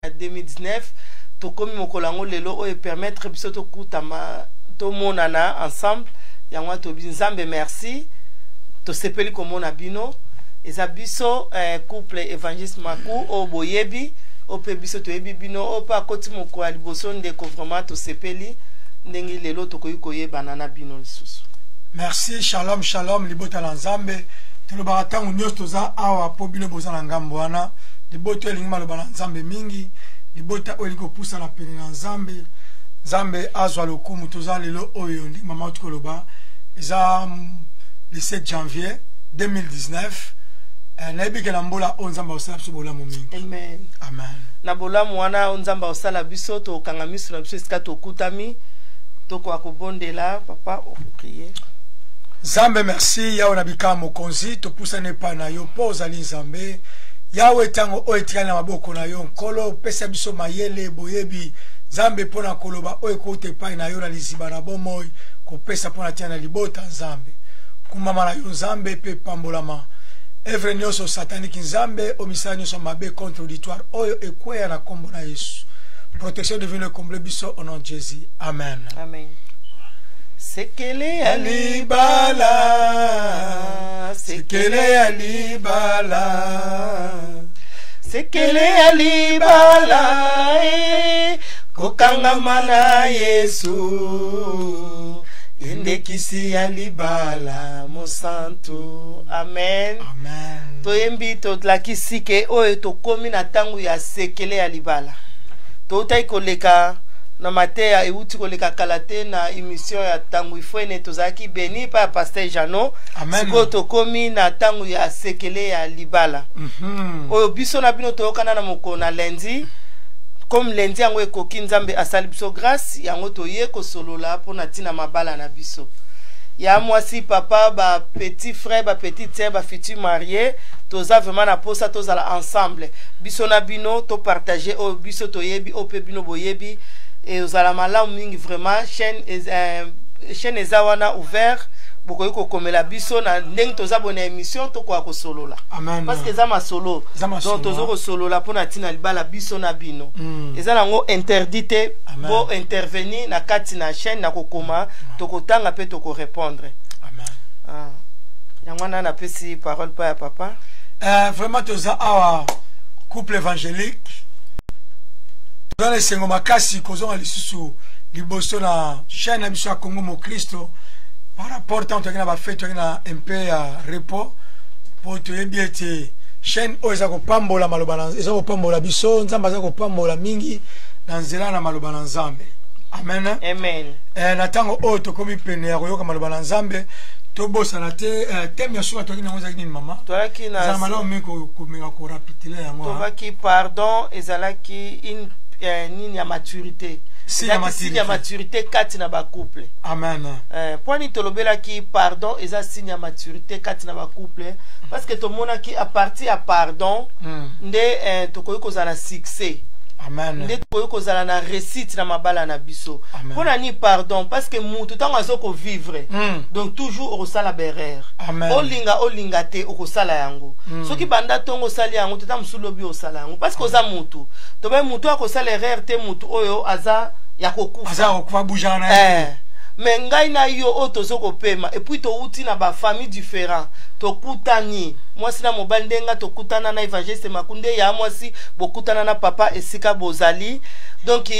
2019 tokomi mokolo yango lelo oyo epermettre biso tokutama, tomonana ensemble. Yango wana tobi Nzambe merci, tosepeli komona bino. Eza biso couple évangéliste Maku oyo boyebi, oyo mpe biso toyebi bino, oyo mpe akoti mokolo ya liboso. Ndeko, vraiment tosepeli ndenge lelo tokoki koyebana na bino lisusu. Merci. Shalom, shalom, libota na Nzambe. Tolobaka ntango nyonso, toza awa mpo bino boza na ngambo wana. Libota oyo elingi maloba na Nzambe mingi, libota oyo elingi kopusana pene na Nzambe, Nzambe azwa lokumu. Toza lelo oyo, ndenge mama oti koloba, eza le 7 janvier 2019. Nayebi ke na mbola oyo Nzambe akosala biso bolamu mingi. Amen. Amen. Na bolamu wana oyo Nzambe akosala biso, tokokanga miso na biso esika tokutami, tokoka kobondela. Papa, okoprier. Nzambe, merci. Yawe na bikama, mokonzi, topusani epai na yo mpo ozali Nzambe. Yawe, ntango oyo etikali na maboko na yo. Nkolo, opesa biso mayele, boyebi, Nzambe, mpo na koloba oyo ekouta epai na yo na liziba na bomoi, kopesa mpo na tina na libota. Nzambe, kumbama na yo, Nzambe, mpe pambolama. Œuvre nyonso sataniki, Nzambe, oyo misala nyonso mabe contre auditoire oyo ekweya na nkombo na Yesu. Protection divine ekomble biso au nom de Jésus. Amen. Amen. Sekele ya libala, sekele ya libala, sekele ya libala e, kokangama na Yesu, endekisi ya libala mosantu. Amen. Amen. Toyembi, tolakisi ke oyo tokomi na ntango ya sekele ya libala. Toutaki koleka na mateya euti koleka kala te na émission ya Ntango Ifwene, tozalaki beni pa ya pasteur Jano. Amen. Sikoyo tokomi na ntango ya sekele ya libala oyo biso na bino toyokana na mokolo na lundi. Comme lundi yango ekoki, Nzambe asali biso grâce, yango toye kosolola mpona ntina mabala na biso, ya mwasi, papa, ba petit frère, ba petite sœur, ba futur marié. Toza vraiment na posa tozala ensemble, biso na bino, topartage oyo biso toyebi, oyo mpe bino boyebi. Ezala malamu mingi vraiment. Chaîne eza wana ouvert, bokoki kokomela biso na ndenge toza boye na émission, tokoka kosolola. Amen. Parce que eza masolo. Eza masolo. Donc tozo kosolola mpona ntina libala, biso na bino. Eza nango interdit te. Amen. Bo intervenir na kati na chaîne na kokoma, tokotanga mpe tokorépondre. Amen. Ah. Yango wana napesi parole mpa ya papa. Vraiment toza awa couple évangélique, toza na esengo makasi kozonga lisusu liboso na chaîne na biso ya Congo Mokristo. Par rapport ntango toyaki na bafêtes, toyaki na mpe ya repos, mpo toyebi ete chaîne oyo eza kopambola maloba eza kopambola biso. Nzambe aza kopambola mingi na nzela na maloba na Nzambe. Amen. Amen. Na ntango oyo tokomi pene ya koyoka maloba na Nzambe, tobosana te thème ya suka toyaki nango ezalaki nini, mama? Toyaki na Ezala malamu mingi komeka korapitile yango, ah. Tobaki pardon ezalaki une nini ya maturité. Signe ya Ezalaki signe ya maturité. Maturité kati na bacouple. Amen. Mpo nini tolobelaki pardon eza signe ya maturité kati na bacouple? Parce que tomonaki à partir ya pardon nde tokoki kozala na succès, Amen. nde tokoki kozala na réussite na mabala na biso. Amen. Mpo na nini pardon? Parce que mutu ntango azo kovivre, donc toujours okosala baerreur. Amen. Olinga olinga te, okosala yango. Soki banda ntongo osali yango te, ta mosusu lobi osala yango, parce que oza mutu. Tobe mutu akosala erreur te, mutu oyo aza ya kokufa. Aza kokufa, bujaka na ye. Mais ngai na yo oyo tozo kopema, et puis touti na bafamille différent, tokutani mwasi na mobali, nde nga tokutana na évangéliste Maku, nde ya mwasi bokutana na papa esika bozali. Donc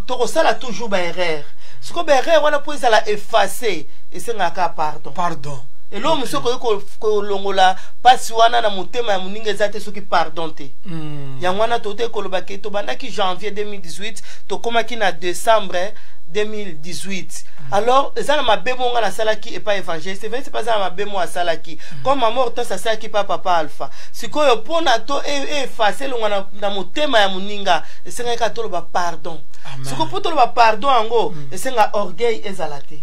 tokosala toujours baerreur. Sikoyo baerreur wana, mpo ezala efface, esengaka pardon. Pardon. Eloko mosusu okoki kolongola mpasi wana na motema ya moninga eza te soki pardon te. Yango wana tote koloba ke tobandaki janvier 2018, tokomaki na décembre 2018. Alors eza na mabe mo nga nasalaki epai évangéliste, évangéliste mpe aza na mabe mo asalaki, comme mama Hortense asalaki pa papa Alpha. Sikoyo mpona to efface, elongwa na motema ya moninga, esengaki kaka toloba pardon. Amen. Sikoyo mpo toloba pardon yango, esenga orgueil ezala te.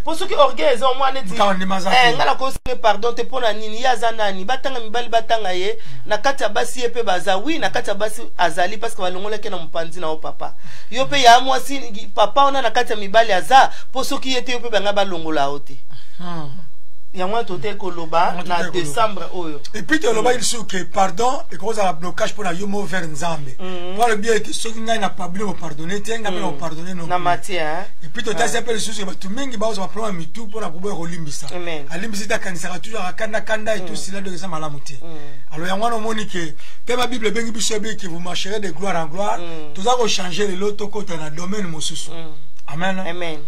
Mpo soki orgueil eza omwa neti Moto andima aza te. Nga nakosenga pardon te, mpo na nini? Ye aza nani? Batanga mibali, batanga ye na kati ya basi, ye mpe baza wi na kati ya basi azali, parce que balongolaki ye na mopanzi na yo papa. Yo mpe ya mwasi, papa wana na kati ya mibali aza, mpo soki ye te, yo mpe banga balongola yo te. Yango wana toteki koloba na décembre oyo. Et puis tolobaki lisusu ke pardon ekozala blocage mpona yo mo vers Nzambe, po alobi ete soki ngai na bino bopardonne te, ngai mpe na bopardonne non. Na matière. Et puis totasi mpe lisusu ke bato mingi bazwa baproblème ya mitu mpona koboya kolimbisa. Alimbisi te, akanisaka toujours akanda kanda et tout cela, donc eza malamu te. Alors yango wana omoni ke mpe ba Bible ebengi biso, ebengi ke vous marcherez de gloire en gloire. Toza kochanger lelo, tokota na domaine mosusu. Amen. Amen.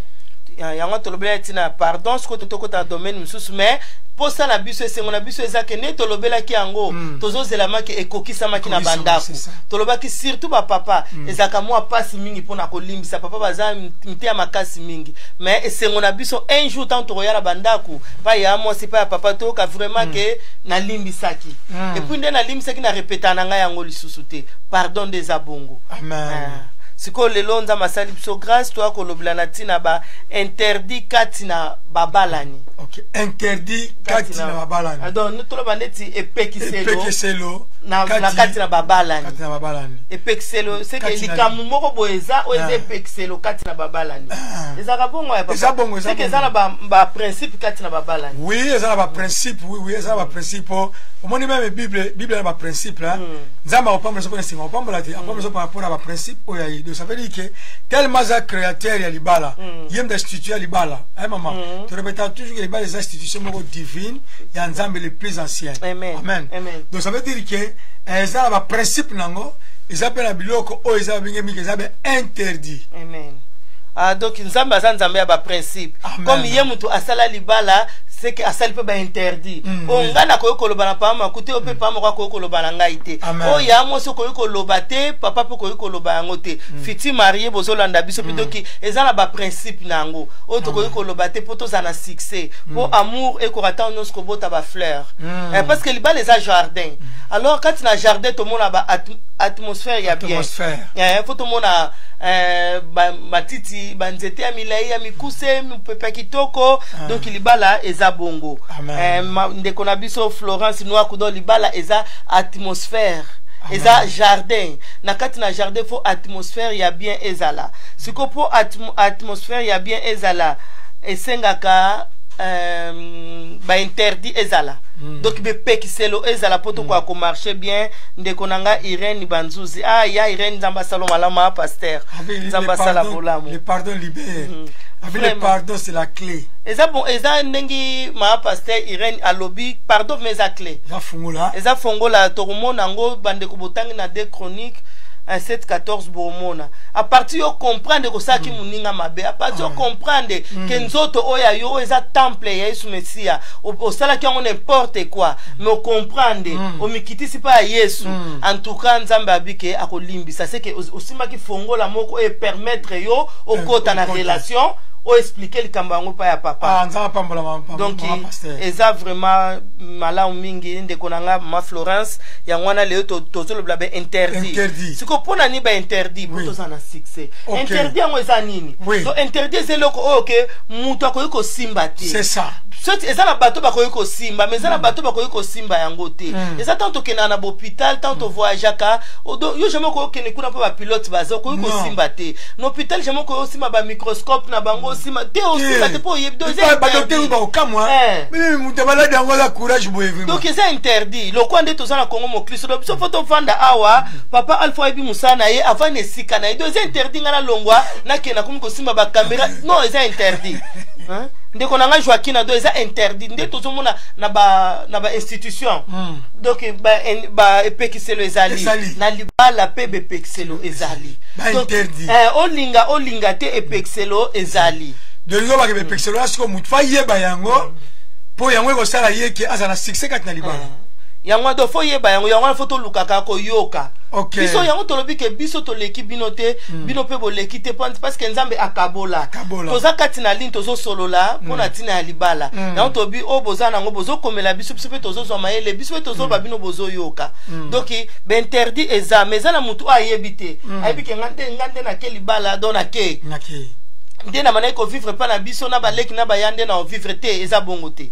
Yango tolobela ntina pardon. Sikoyo tokota na domaine mosusu, mais posa na biso, esengo na biso eza ke nde tolobelaki yango, tozozelamaki ekokisamaki na bandako. Tolobaki surtout bapapa, ezalaka mwa mpasi mingi mpona kolimbisa. Papa baza miteya makasi mingi, mais esengo na biso, un jour ntango tokoya na bandako pa ya mwasi, pa ya papa, toyoka vraiment ke nalimbisaki. Et puis nde nalimbisaki, na repeta na ngai yango lisusu te. Pardon nde eza bongo. Amen. Sikoyo lelo Nzambe asali biso grâce, toya kolobela na ntina ba interdit kati na babalani. Ok, interdit kati na babalani. Donc toloba neti epekiselo. Epekiselo. Na kati na babalani. Kati na babalani. Epekiselo seke likambo moko boye eza oyo eza epekiselo kati na babalani. Ezalaka bongo ya Eza bongo. Seke eza na baprincipe kati na babalani. Oui, eza na baprincipe, oui, eza na baprincipe. Omoni, même Bible na baprincipe. Nzambe akopambola so mpona esengo, akopambola te, apambola so par rapport na baprincipe oyo aye. Donc ça veut dire que tellement aza créateur ya libala, ye moto institut ya libala. Ay mama, torepetaka toujours que libala eza institution moko divine ya Nzambe le plus ancien. Amen. Amen. Donc ça veut dire que eza na baprincipe nango, eza mpe na biloko oyo eza babenge mingi, eza be interdit. Amen. Ah, donc Nzambe aza Nzambe ya baprincipe. Comme ye moto asala libala, seke asali mpe bainterdit. Oyo ngai nakoki koloba na papa maku te, oyo mpe papa moko akoki koloba na ngai te. Oyo ya mwasi okoki koloba te, papa mpe okoki koloba yango te. Futur marié bozolanda biso mpe, toki eza na baprincipe na yango oyo tokoki koloba te mpo tozala na succès, mpo amour ekoka ntango nyonso kobota bafleur. Parce que libala eza jardin. Alors kati na jardin tomona ba atmosphère ya bien. Faut tomona matiti, banzete ya milai, ya mikuse, mopepe ya kitoko. Donc libala eza bongo. Ndeko na biso Florence Noaku, donc libala eza atmosphère, eza jardin. Na kati na jardin faut atmosphère ya bien ezala. Sikoyo mpo atmosphère ya bien ezala, esengaka bainterdit ezala. Donc bepekiselo ezala mpo tokoka komarche bien. Ndeko na nga Irene Banzuzi, ah ya Irene, Nzambe asala malamu. A pasteur, Nzambe asala bolamu. Le pardon libère. Le pardon, c'est la clé. Eza bon, eza ndenge maa pasteur Irene alobi, pardon mais eza clé. Eza fongola. Eza fongola. Tokomona yango, bandeko botangi na 2 Chronique 7 14, bomona à partir yo comprendre kosalaki moninga mabe, à partir yo comprendre ke nzoto oyo ya yo, oyo eza temple ya Yesu Mesia, osalaki yango n'importe quoi, mais ocomprendre, omikitisi mpa ya Yesu. En tout cas Nzambe abike akolimbisa, seke osimbaki fongola moko oyo epermettre yo okota na relation, oexplike likambo yango mpa ya papa. Donc eza vraiment malamu mingi, ndeko na nga mama Florence. Yango wana lelo tozolobela ba interdit. Sikoyo mpo na nini bainterdit? Mpo toza na succès. Interdit yango eza nini? Donc interdit eza eloko oyo ke moto akoki kosimba te. C'est ça. Soki eza na bato bakoki kosimba, mais eza na bato bakoki kosimba yango te. Eza ntango tokendaka na bahôpital, ntango tovoyageaka, yo jamais okoki okende kuna mpo bapilote baza, okoki kosimba te. Na hôpital jamais okoki osimba bamicroscope na bango, osimba te, osimba te mpo oyebi. Badocteur bakokamwa, moto baladi yango aza courage boye. Donc eza interdit. Lokwa nde toza na Kongo moklisto, donc biso faut tovanda awa. Papa Alpha ayebi mosala na ye, avanda esika na ye. Donc eza interdit ngai nalongwa nakende nakomi kosimba bacaméra, non, eza interdit. Ndeko na ngai Joaquin, do eza interdit nde tozomona na ba institution. Donc ba epekiselo ezali na libala mpe bepekiselo ezali. Olinga olinga te, epekiselo ezali. Delingo bake bepekiselo wana, sikoyo motu fa yeba yango mpo yango ekosala ye ke aza na succès kati na libala. Yango wana faut yeba yango, yango wana faut tolukaka koyoka. Biso yango tolobi ke biso toleki bino te, bino mpe boleki te, parce que Nzambe akabola. Toza kati na ligne, tozosolola mpo na ntina ya libala. Yango tolobi oyo boza nango, bozokomela biso, biso mpe tozozwa mayele, biso mpe tozoloba, bino bozoyoka. Donc bainterdit eza, mais eza na motu oyo ayebi te. Ayebi ke nga nde nake libala, donc nake nde na bandaki kovivre mpa na biso na baleki na baya, nde na ovivre te. Eza bongo te.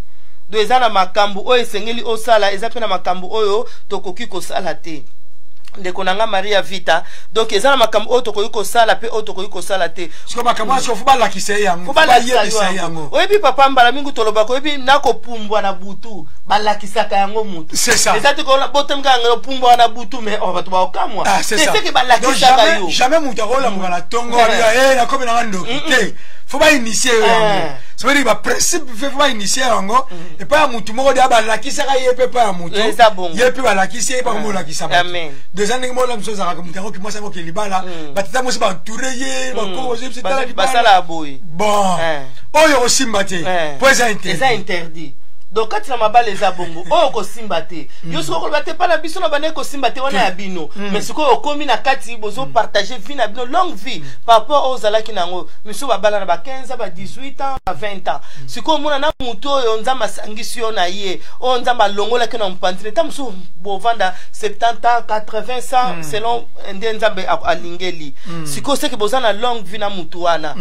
Donc eza na makambo oyo esengeli osala, eza mpe na makambo oyo tokoki kosala te. Ndeko na nga Maria Vita, donc eza na makambo oyo tokoki kosala mpe oyo tokoki kosala te. Siko makambo wana, faut balakisa ye yango. Faut balakisa yo bayebisa ye yango. Yango. Oyebi, papa, mbala mingi tolobaka, oyebi, nakopumbwa na butu, balakisaka yango mutu. C'est ça. Eza te botemika yango, pumbwa na butu, mais oh, bato baokamwa. Ah, c'est ça. Seke Donc, balakisaka jamais, yo. jamais moto akolamuka na ntongo, Eh. eh, nakomi nanga ndoki te. Faut bainitier yo yango. Eh. Ça veut dire baprincipe fe, faut bainitier yango epai ya mutu moko deya balakisaka ye mpe epai ya mutu. Eza bongo. Ye mpe balakisi ye, bakomi olakisa bato. Amen. Déjà ndenge moko mosusu ezalaka, moto yango mwasi yango ke libala, batata mosi baentouré ye, bakoko bazoyebisa, tala libala. Basala boye. Bon, Eh. oyo kosimba te, Eh. po eza eza interdit. Interdit. Donc kati na mabala eza bongo, oyo kosimba te, yo sikoyo koloba te mpa na biso na bande kosimba te wana ya bino, mais sikoyo okomi na kati, bozopartage vie na bino, longue vie par rapport oyo ozalaki nango. Miso babala na ba 15 ans, ba 18 ans, ba 20 ans. Sikoyo omona na motu oyo Nzambe asangisi yo na ye, oyo Nzambe alongolaki na mopanzi, ta mosusu bovanda 70 ans, 80 ans, selon nde Nzambe alingeli. Sikoyo seke boza na longue vie na motu wana.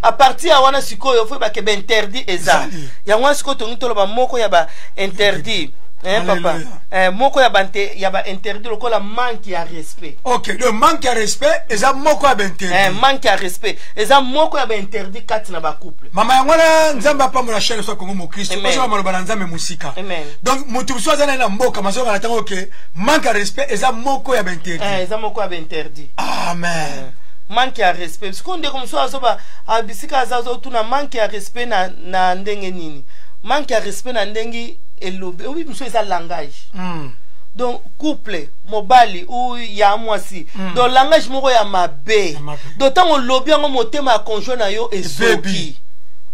À partir ya wana, sikoyo faut bake bainterdit eza. Ezali. Yango wana sikoyo tongi toloba moko ya bainterdit, hein, papa. Alléluia. Eh, moko ya bainterdit lokola manque ya respect. Ok, donc manque ya respect eza moko ya Eh, bainterdit. manque ya respect eza moko ya bainterdit kati na bacouple. Mama, yango wana Nzambe apambola chere so Kongo mokristo. Amen. Ozoka maloba na Nzambe mosika. Amen. Donc motu mosusu aza naye na mboka mazoka na ntango ke manque ya respect eza moko ya Eh, bainterdit. Eza moko ya bainterdit. Amen. Manque ya respect, sikoyo ndeko mosusu azoba, ah, bisika aza, azotuna manque ya respect na ndenge nini? Manque ya respect na ndenge elobi, obi mosusu eza langage. Donc couple mobali ou ya mwasi, donc langage moko ya mabe. Ya mabe. Donc ntango olobi yango, motema ya conjoint na yo ezoki. Ebebi.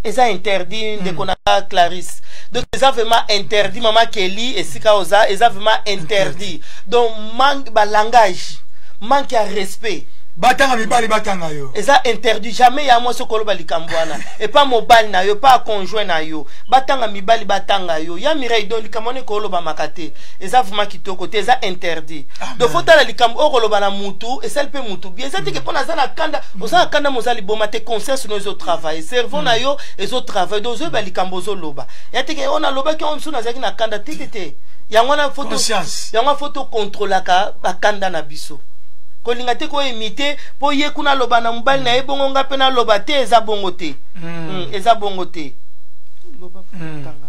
Eza interdit, ndeko na Clarisse. Donc eza vraiment interdit. Mama Kelly, esika oza, eza vraiment interdit. Donc manque balangage, manque ya respect. Batanga mibali, batanga yo. Eza interdit. Jamais ya mwasi okoloba likambo wana epa mobali na yo, epa conjoint na yo. Batanga mibali, batanga yo, ya Mireille. Donc likambo wana ekolobamaka te, eza vraiment kitoko te, eza interdit. Donc faut tala likambo oyo koloba na mutu esali mpe mutu bien. Eza teke mpo naza na kanda, oza na kanda, moza liboma te. Conscience no ezotravaille, cerveau na yo ezotravaille, donc ozoyeba likambo ozoloba. Ya teke oyo nalobaki oyo mosusu nazalaki na kanda te, te, te. Yango wana faut Conscience. yango wana faut tokontrolaka bakanda na biso. Kolinga te koimite mpo ye kuna aloba na mobali na ye bongo, nga mpe naloba te. Eza bongo te. Eza bongo te. Loba, tanga.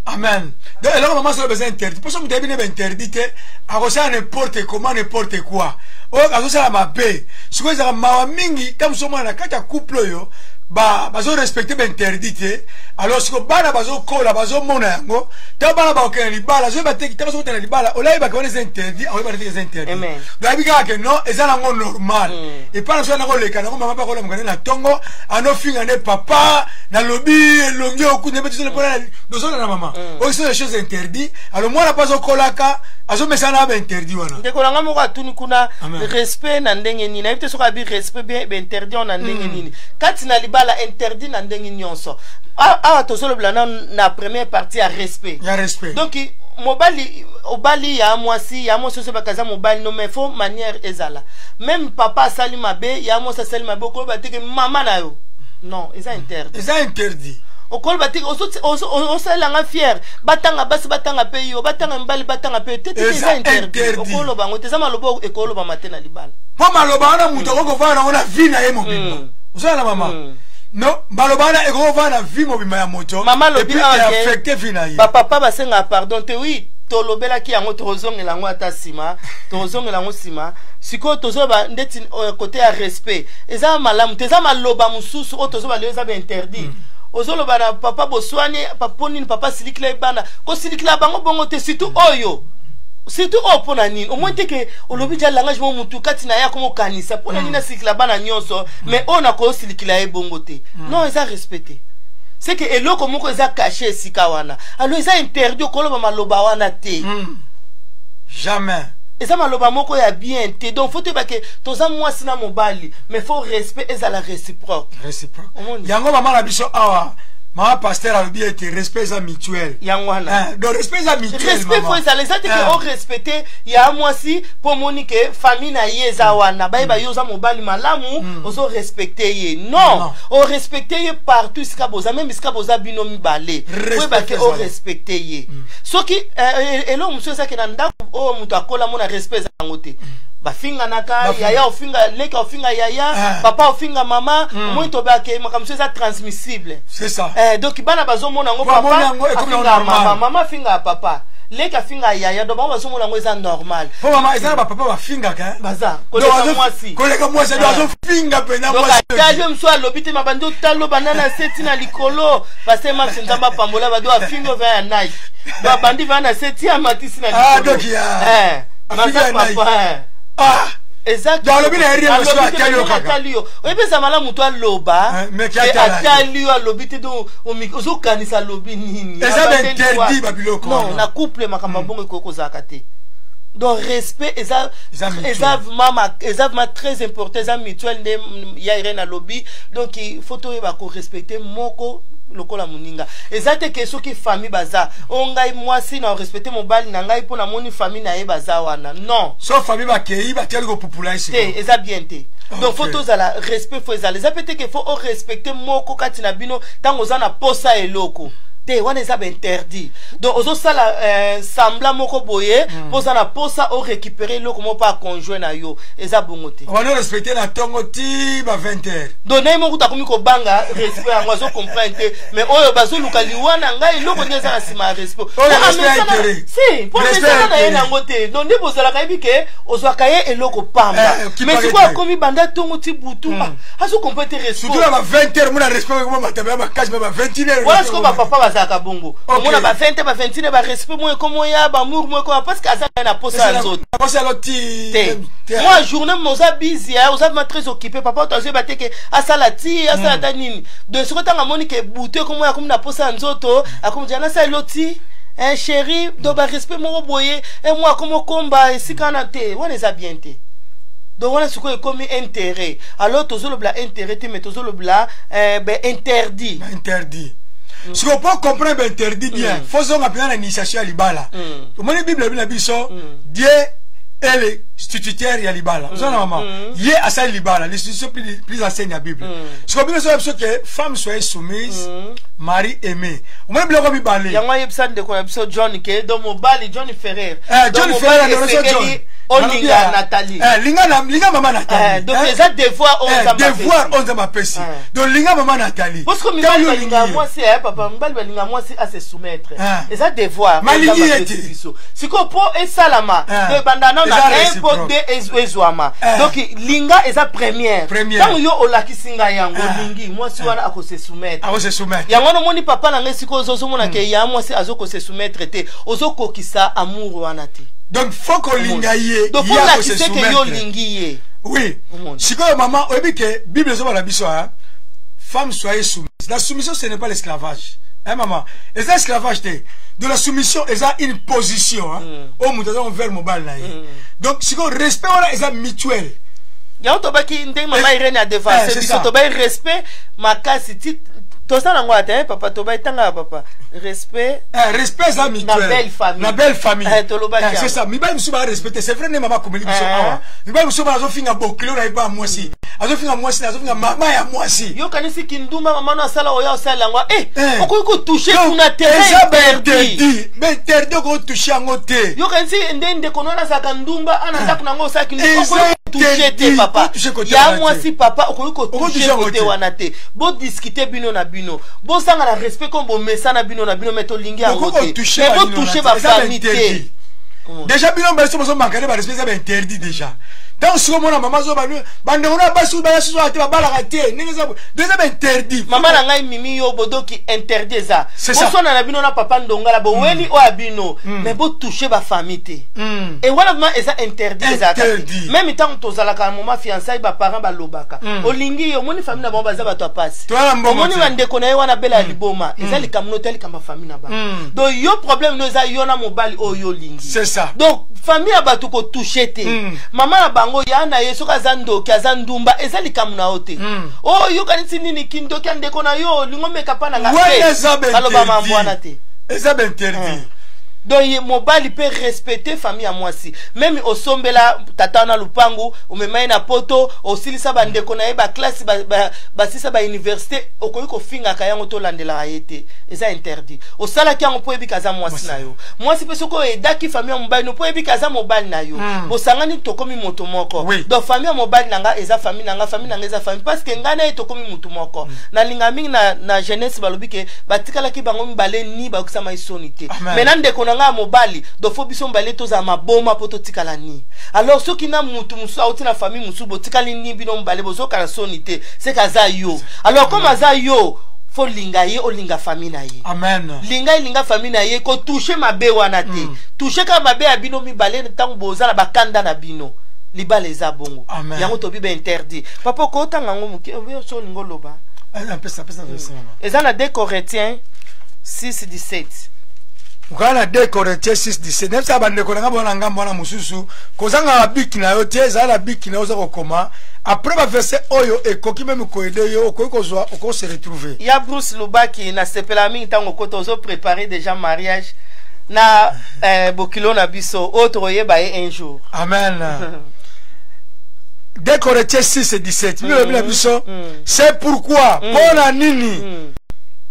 Amen. Donc eloko mama solo eza interdit, mpo so moto ayebi ne bainterdit te, akosala n'importe comment, n'importe quoi, oyo azosala mabe. Sikoyo ezalaka mawa mingi ta mosu omona na kati ya couple oyo bazorespecte bainterdit te. Alors sikoyo bana bazokola, bazomona yango. Ntango bana bakokende libala, azoyeba te. Ntango azokota na libala, olayebaka wana eza interdit, akoyeba te eza interdit. Amen. Donc ayebi kaka ke non, eza nango normal. Epai na so yango oleka nango, mama mpe akolamuka nde na ntongo, anofinga nde papa, nalobi elongi okunda mpe tozala mpona tozolanda mama oyo sont des choses interdit. Alors mwana mpe azokolaka, azomesana na bainterdit wana. Ndeko na nga moko atuni kuna. Amen. Respect na ndenge nini? Nayebi te soki abi respect bien, bainterdit oyo na ndenge nini kati na libala, interdit na ndenge nyonso. Awa tozolobela na première partie ya respect. Ya respect. Donc mobali obali ya mwasi, ya mwasi ozoyebaka aza mobali no, mais faut manière ezala. Même papa asali mabe, ya mwasi asali mabe, okoloba teke mama na yo, non, eza interdit. Eza interdit. Okoloba te osalelanga fier, batanga basi, batanga mpe yo, batanga mibali, batanga mpe yo te, te, te. Eza Eza interdit. interdit. Okoloba yango te, eza maloba oyo ekolobama te na libala. Mpo maloba wana, moto akoki kovanda nango na vie na ye mobimba. Ozala na mama, no, maloba wana ekoki kovanda na vie mobimba ya moto. Mama alobi awa ke affecte vie na ye. Bapapa basengaka pardon te. Oui, tolobelaki yango, tokozongela yango ata nsima, tokozongela yango nsima. Sikoyo tozoba ndeti côté ya respect eza malamu te. Eza maloba mosusu oyo tozoba lelo eza bainterdit. Ozoloba na papa, boswani mpo nini papa asilikila ye, bana kosilikila bango bongo te, surtout oyo, surtout oyo. Mpo na nini? Omoi te ke olobi ja langage mo mutu kati na ye akomokanisa mpo na nini asilikila bana nyonso, mais oyo nakosilikila ye bongo te. Non, eza respect te. C'est que eloko moko eza caché esika wana. Alors eza interdit, okoloba maloba wana te. Jamais. Eza maloba moko ya bien te. Donc faut toyeba ke toza mwasi na mobali, mais faut respect ezala réciproque. Réciproque. Omoni. Yango mama na biso awa, mama pasteur alobi ete respect eza mutuel. Yango wana. Eh, donc respect eza mutuel. Respect mama. faut ezala. Eza te ke Eh. orespecte ya mwasi mpo omoni ke famille na ye eza wana, bayeba yo oza mobali malamu, ozorespecte ye. Non, Non. orespecte ye partout esika boza, même esika boza bino mibale. Respect Oyeba ke ezala. orespecte ye. Soki eloko mosusu ezake na ndako oyo moto akola mona respect eza yango te. Bafinganaka. Bafinga. Yaya ofinga leki, ofinga yaya, papa ofinga mama. Omoni, tobake makambo so eza transmissible. C'est ça. Donc bana bazomona yango. Bamoni Papa yango ekomi afinga normal. mama, mama afinga papa, leki afinga yaya. Donc bango bazomona yango eza normal. Po mama, eza na bapapa bafingaka, hein? Baza Donc, koleka mwasi. Koleka mwasi, donc azofinga mpenza Donc mwasi. atali yo mosu, alobi te, mabandi otalo banda na se ti na likolo. Parce mapse Nzambe apambola bado, afingi ova ya Nike, donc abandi va na se ti amatisi na Ah, likolo. donc, afingi Baza ya Nike. papa, Ah. Eza Donc, alobi na ye rien, alobi mosusu te, atali yo mais kaka. atali yo, oyebi eza malamu moto aloba. Mais ki Te atala ye. Atali yo, alobi te, donc ozokanisa alobi nini. Eza Abandeli bainterdit, wapi. babiloko Non, wana. na couple makambo ya bongo ekoki kozalaka te. Donc respect eza Eza mutuel. Eza vraiment très important, eza mutuel nde ya Irene alobi. Donc il faut toyeba korespecte moko lokola moninga. Eza te ke soki famille baza o, ngai mwasi na respecte mobali na ngai mpo namoni famille na ye baza wana, non. So famille bakei, batiali kopupula ye sikoyo. Te, eza bien te. Donc faut tozala respect, faut ezala. Eza pe te ke faut orespecte moko kati na bino ntango oza na posa eloko te, wana eza bainterdit. Donc ozosala semblant moko boye mpo oza na posa orécupere eloko moko mpo aconjoint na yo, eza bongo te. Wana respecte na ntongo ti ba 20 heures. Donc naye moko takomi kobanga respect yango, azocomprendre te. Mais oyo bazoluka liwa na ngai, eloko nde eza na nsima ya respect. Oyo Po respect ya intérêt. Si mpo Respect amesana ya na ye intérêt. nango te. Donc nde bozalaka, yebi ke ozwaka ye eloko pamba. Okipaka Mais sikoyo te. akomi banda ntongo ti butu, azocomprendre te respect. Surtout na ba 20 heures, mona respect ekoma mataba ya makasi, ba 21 heures. Wana sikoyo bapapa bazalaka bongo. Omona ba 20, ba 21, barespect mo ekomoya, bamour mo ekoma, parce que aza na posa ya nzoto. Posa ya loti. Te, mwa journée mo oza busy, oza vraiment très occupé, papa oto azoyeba te ke asala ti asala ata nini. Donc soki ntango amoni ke butu ekomoya, akomi na posa ya nzoto, akomi dia nasala loti, chéri. Donc barespect moko boye, mwa akomi okomba esika wana te, wana eza bien te. Donc wana sikoyo ekomi intérêt. Alors tozolobela intérêt te, mais tozolobela ben, interdit. Interdit. Sikoyo mpo comprendre bainterdit bien, faut zonga mpenza na initiation ya libala. Omoni, Bible ebi na biso, Dieu est le instituteur ya libala. Oza na mama, ye asali libala, l'institution plus ancienne ya Bible. Sikoyo Bible ezoya biso ke femme soyez soumise, mari aimé. Omoni biloko mibale. Yango ayebisa ndeko na biso John ke donc mobali John Ferrer. John Donc, Ferrer mobali na biso John. esengeli olinga Nathalie. Linga, linga mama Nathalie. Donc eza devoir oyo Nzambe devoir apesi. Oyo Nzambe apesi. Donc linga mama Nathalie. Parce que Ntango mibali yo balinga olingi ye. mwasi, papa, mibali balinga mwasi ase soumettre. Eza devoir Malingi oyo Nzambe ye apesi te. biso. Sikoyo mpo esalama, donc ebanda nano Eza na 1 mpo réciproque. 2 ezwama. Donc linga eza première. Première. Ntango yo olakisi ngai yango, olingi mwasi wana, akose soumettre. Akose soumettre. Yango wana omoni papa na ngai, sikoyo ozomona ke ya mwasi azokose soumettre te, ozokokisa amour wana te. Donc faut kolinga ye. Donc ye faut akose olakise ke yo soumettre. olingi ye. Oui. Omoni. Sikoyo mama, oyebi ke Bible ezobala biso, hein? Femme soyez soumise. La soumission, ce n'est pas l'esclavage, hein, maman? Eza esclavage te. De la soumission eza une position, hein? Oyo moto aza envers mobali na ye. Donc sikoyo respect wana eza mutuel. Yango tobaki ndenge mama Irene adevance c'est biso. ça. Tobai respect makasi ti toza nango ata, papa, tobai ntanga ya papa respect. Respect eza mutuel. Na belle famille. Na belle famille. Tolobaki C'est yango. ça. Mibali mosusu barespecte, c'est vrai, nde mama akomeli biso awa. Mibali mosusu bana azofinga bokilo na ye pa mwasi, azofinga mwasi na azofinga mama ya mwasi. Yokanisi kindumba mama no asala oyo asala yango, okoki kotouche Donc, kuna te. eza interdit. Bainterdit, bainterdit, okoki kotouche yango te. Yokanisi nde ndeko no wana azalaka ndumba ana ndako nango osalaki. Eza Okoki kotouche te. interdit. Papa Kotouche kote ya wana te. mwasi, papa, okoki Okotouche kotouche yango kote te. wana te. Bodiscute bino na bino, bosanga na respect comme bomesana bino na bino, mais tolingi yango Okoki te. kotouche Mais banino botouche na te. Eza bafamille te. bainterdit. Déjà bino baso bozomanka nde barespect, eza bainterdit déjà. Ntango sikoyo omona mama azoba bandeko na basi baya susu te, babalaka te ndenge eza, donc eza bainterdit. Mama na ngai Mimi, yo bodoki interdit eza. C'est ça. Boswana na bino na papa Ndongala, boweli oyo ya bino, mais botouche bafamille te. E wana vraiment eza interdit, ezalaka te. Interdit. Même ntango tozalaka na moment fiançailles, baparent balobaka, olingi ye, omoni famille na bango baza bato ya pasi. Toza na mbongo Omoni te. bandeko na ye wana bela ya liboma, eza likambo no te, likambo ya famille na bango. Donc yo problème no eza yo na mobali oyo yo olingi. C'est ça. Donc famille ya bato kotouche te. Mama na bango, ya na ye, soki aza ndoki, aza ndumba, eza likambo na yo te. Oyo yokanisi nini, kindoki ya ndeko na yo olingi omeka mpa na nga Wana te. eza Baloba mambo wana te. bainterdit, eza bainterdit. Donc ye mobali mpe respecte famille ya mwasi. Même osombela tata wana lupangu, omema ye na Poto, osilisa bandeko na ye baclasse, basilisa bauniversité, okoki kofingaka yango to olandelaka ye te, eza interdit. Osalaki yango mpo oyebika aza mwasi na yo. Mwasi mpe, soki oyedaki famille ya mobali no mpo oyebika aza mobali na yo, bosangani, tokomi moto moko. Donc famille ya mobali na nga eza famille na nga, famille na nga eza famille, parce que ngai na ye tokomi mutu moko. Nalinga mingi na jeunesse, balobi ke batikalaki bango mibale ni bayokisama soni te. Amen. Mais na ndeko na ngai ya mobali, donc faut biso mibale tozala maboma mpo totikala ni. Alors soki na mutu mosusu auti na famille mosusu, botikali ni bino mibale, bozokala soni te, seke aza yo. Alors comme aza yo, faut linga ye, olinga famille na ye. Amen. Linga, elinga famille na ye, kotouche mabe wana te. Touche kaka mabe ya bino mibale ntango boza na bakanda na bino. Libala eza bongo. Amen. Yango tobi bainterdit. Papa, okotanga yango moke obi so olingi oloba. Pesa, pesa verset, mama. Eza na 2 Corinthiens 6 17. Okala na 2 Corinthiens 6 17. Nayebisaka bandeko na nga bona ngambo wana mosusu, kozanga babic na yo te, ezala na bic na yo, oza kokoma après baverset oyo ekoki même koaider yo, okoki kozwa, okoki se retrouver. Ya Bruce Lubaki, nasepela mingi ntango okota, ozoprépare déjà mariage na bokilo na biso oyo tokoyeba ye un jour. Amen. 2 Corinthiens 6 et 17, bible elobi na biso: "C'est pourquoi", mpo na nini,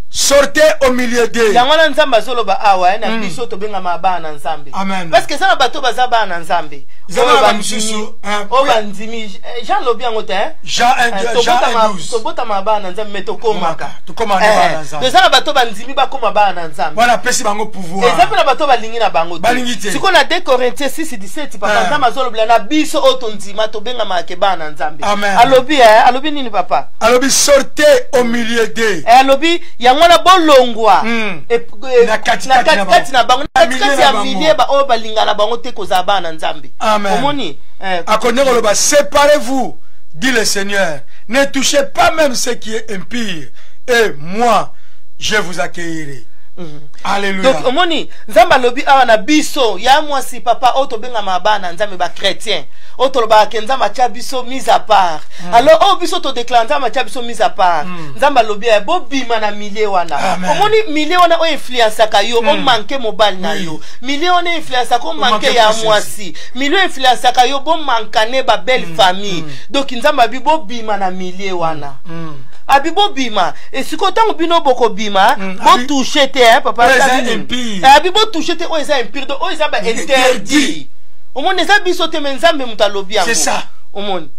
"sortez au milieu d'eux." Yango wana Nzambe azoloba awa na biso tobengama bana na Nzambe. Amen. Parce que eza na bato baza bana na Nzambe. Eza Oyo na bamisusu, oyo bandimi. Jean alobi yango te, eh? Jean 1, Jean 1 12. Tobotama bana na Nzambe, mais tokomaka. Tokomaka nde bana na Nzambe. Eza na bato bandimi bakóma bana na Nzambe. Wana apesi bango pouvoir. Eza mpe na bato balingi na bango. Balingi te. Sikoyo na 2 Corinthiens 6 17, papa, Nzambe azolobela na biso oyo tondima, tobengamaka ke bana na Nzambe. Amen. Alobi, alobi nini, papa? Alobi: "Sortez au milieu d'eux." Alobi yango wana, bolongwa Na katikati na na katikati na bango, na Na milieu katikati na ya bango. milieu oyo balingana na bango te kozala bana na Nzambe. Amen. Omoni? Akondi koloba: "Séparez-vous, dit le Seigneur, ne touchez pas même ce qui est impur, et moi je vous accueillerai." Alléluia. Donc omoni, Nzambe alobi awa na biso ya mwasi, papa, oyo tobengama bana na Nzambe, bachrétien oyo tolobaka ke Nzambe atia biso mise à part. Alors oyo biso todéclare Nzambe atia biso mise à part, Nzambe alobi ya bobima na milieu wana. Amen. Omoni milieu wana oyo influenceaka yo omanke mobali na yo, milieu wana influenceaka omanke Omanke ya mwasi. Mwasi, milieu influenceaka yo bomankane babelle famille. Donc Nzambe abi bobima na milieu wana. Abi bobima. Esiko ntango bino bokobima, botouche te, hein, papa. Oyo eza Abi nini? impur. Abi botouche te oyo eza impur. Donc oyo eza ba interdit, omoni, eza biso te, mais Nzambe moto alobi yango. C'est ça. Omoni?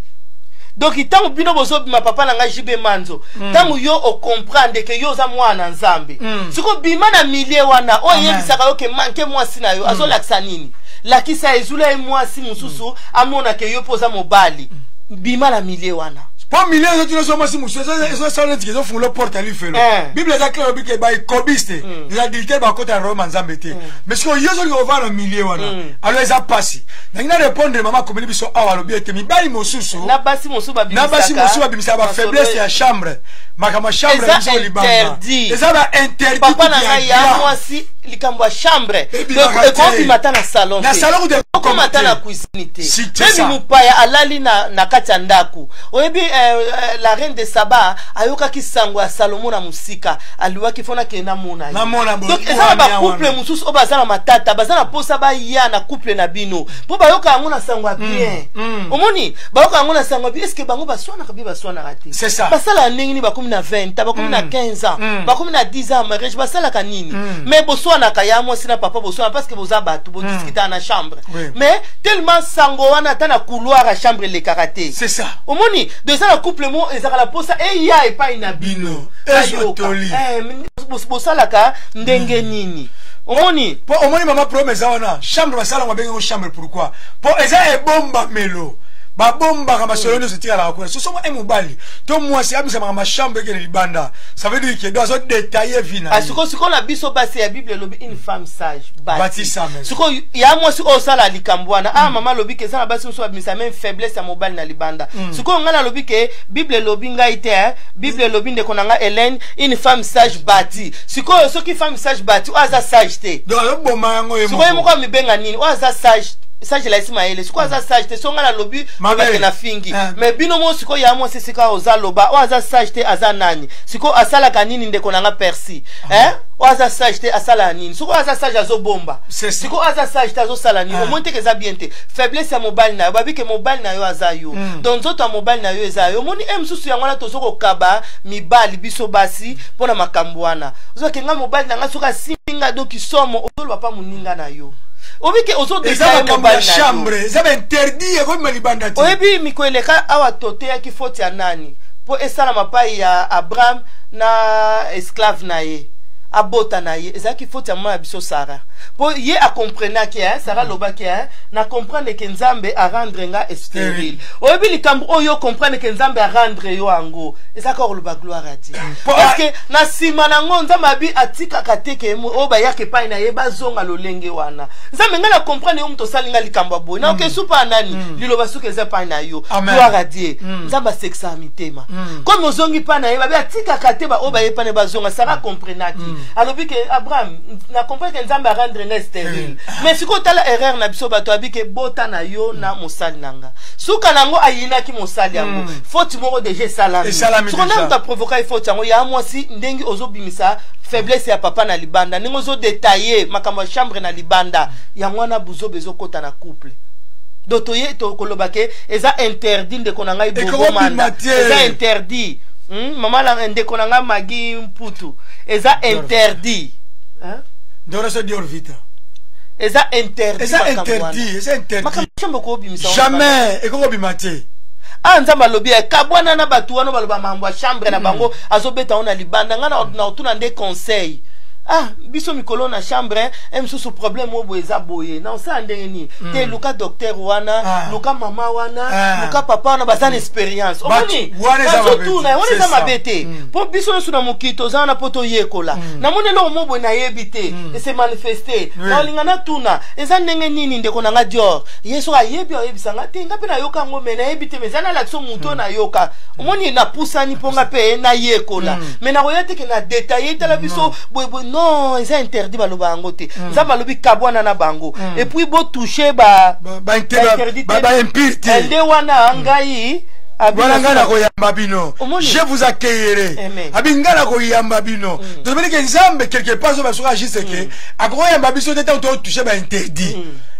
Donc ntango bino bozobima, papa na ngai Jibe Manzo, ntango yo ocomprendre ke yo oza mwana na Nzambe, siko bima na milieu wana oyo Amen. eyebisaka yo ke manke mwasi na yo. Azolakisa nini? Lakisa ezula ye mwasi mosusu, amona ke yo mpo oza mobali. Bima na milieu wana. Mpo milieu ezotina ozo mwasi mosusu, ezosala neti ezofungola porte ya lifelo. Bible eza clair, obi ke baekobiste, les adultères bakota na royaume ya Nzambe te. Mais sikoyo yo ozolinga kovanda na milieu wana, alors eza pasi. Nangi na répondre mama akomeli biso awa, alobi ete mibali mosusu na basi mosusu na basi mosusu babimisaka bafaiblesse ya chambre, makambo ya chambre Eza biso libanda. interdit. Eza ba interdit. Papa na ngai ya mwasi, likambo ya chambre Ebimaka te. ekobima ata na salon Na te. salon kutu Okoma ata te. na cuisine te. Si, c'est Même ça. mopaya alali na kati ya ndako, oyebi, la reine de Saba ayokaki sango ya Salomo na mosika, aliwaki fo nakende namona ye. Namona Donc eza na wana. bacouple mosusu oyo baza na matata, baza na posa baya na couple na bino mpo bayoka yango na sango ya bien. Omoni, bayoka yango na sango ya bien. Est-ce bango baswanaka bien? Baswanaka te. C'est ça. Basalaka ndenge nini? Bakomi na 20 ans, bakomi na 15 ans, bakomi na 10 ans mariage, basalaka nini? Mais boswanaka, ya mwasi na papa, boswana parce que boza bato, bodiscutaka na chambre. Mais tellement sango wana ata na couloir ya chambre elekaka te. C'est ça. Omoni, donc eza na couple mo ezalaka na posa eya epai na bino. Bino. Bayoka. Ezwa toli. Bosalaka ndenge nini? Omoni? Mpo omoni, mama, problème eza wana. Chambre basalango, babengango chambre pourquoi? Mpo eza ebombamelo, babombaka masolo nyonso etikalaka kuna. Soso e mobali to mwasi abisamaka machambre ekende libanda, ça veut dire ke do azodétailler vie na ye. Sikoyo, sikoyo na biso basi ya Bible elobi: "Une femme sage bâtit sa maison." Sikoyo ya mwasi oyo osala likambo wana, ah, mama alobi ke eza na basi mosusu babimisa même faiblesse ya mobali na libanda. Sikoyo ngai nalobi ke Bible elobi, ngai te, eh. Bible elobi, ndeko na ngai Hélène, une femme sage bâtit. Sikoyo soki femme sage bâtit, oyo aza sage te, Donc azoboma yango ye. Sikoyo ye moko amibenga nini? Oyo aza sage Sage elakisi mayele. Sikoyo aza sage te, so ngai nalobi Mabe. ke na fingi. Ah. Mais bino mo sikoyo ya mwasi, esika oza loba oyo aza sage te aza nani? Sikoyo asalaka nini, ndeko na nga Persi? Hein? Oyo aza sage te asalaka nini? Sikoyo aza sage azobomba. C'est ça. Sikoyo aza sage te azosala nini? Ah. Omoni teke eza bien te. Faiblesse ya mobali na yo, babi ke mobali na yo aza yo. Donc nzoto ya mobali na yo eza yo. Omoni e mosusu, yango wana tozo kokaba mibali biso basi mpo na makambo wana. Ozwake nga mobali na nga soki asimbi nga, doki somo. Ozoloba pa moninga na yo, obike Eza ozodetaye makambo ya mobali na yo. chambre, eza bainterdit, ekobima libanda te. Oyebi, mikolo eleka awa toteyaki faute ya nani mpo esalama pai ya Abraham na esclave na ye abota na ye. Ezalaki faute ya mama ya biso Sara, mpo ye akomprenaki, eh, Sara alobaki, eh, na comprendre ke Nzambe arendre nga stérile. Oyebi likambo oyo comprendre ke Nzambe arendre yo yango, eza kaka koloba gloire à Dieu. Parce que na nsima nango Nzambe abi atikaka te ke oyo bayaka epai na ye bazonga lolenge wana. Nzambe, ngai na comprendre yo moto osali nga likambo ya boye, naoke supa ya nani liloba suki eza epai na yo. Amen. Gloire à Dieu. Nzambe asekisaka mitema. Komi ozongi mpa na ye, babi atikaka te baoyo baye epai na ye bazonga. Sara comprenaki, alobi ke Abraham, na comprendre ke Nzambe arendre nga stérile. Mais sikoyo tala erreur na biso bato, abi ke bota na yo na mosali na nga. Suka nango ayinaki mosali yango. Faute moko déjà esalami. Esalami Sikoyo déjà. nde moto aprovoka ye faute yango ya mwasi, ndenge ozobimisa faiblesse ya papa na libanda, ndenge ozodetaye makambo ya chambre na libanda, yango wana buzoba ezokɔta na couple. Donc toye tokoloba ke eza interdit, ndeko na ngai. Ekokobima Bobomanda te. eza interdit. Mama na ndeko na ngai Magi Mputu, eza interdit. Hein? Ndoroso Dior Vita. Eza interdit. Eza Makambo wana. interdit, eza interdit. Makambo ya chambre okobimisa wana libanda. Jamais ekokobima te. Ah, Nzambe alobi kabwana na bato wana baloba mambo ya chambre na bango, azobeta ngo na libanda. Ngai na otuna nde conseil. Ah, biso mikolo na chambre e mosusu problème oyo boye eza boye, na osala ndenge nini te? Luka docteur wana. Ah. Luka mama wana. Ah. Luka papa wana, baza na expérience. Omoni, Wana eza mabe te. bazotuna wana C'est eza ça. mabe te, mpo biso nyonso na mokili toza wana mpo toyekola. Namoni eloko mo boye nayebi te, ese manifeste. Naolinga natuna eza ndenge nini, ndeko na nga Dior. Ye soki ayebi, ayebisa nga te. Nga mpe nayoka yango, me nayebi te, me eza nalakisa motu oyo nayoka. Omoni, napusani mpo nga mpe nayekola, me nakoya te ke na détaille tala biso boyeboye. Non, eza interdit, baloba yango te. Nzambe alobi kabwana na bango et puis botouche ba interdit te. Baimpire te. Nde wana ngai Wana ngai nakoyamba bino. Omoni? Je vous accueillerai. Amen. Abi ngai nakoyamba bino. Tozomoni ke Nzambe quelque part ozo basoka juste ke akokoyamba biso te ntango totouche bainterdit.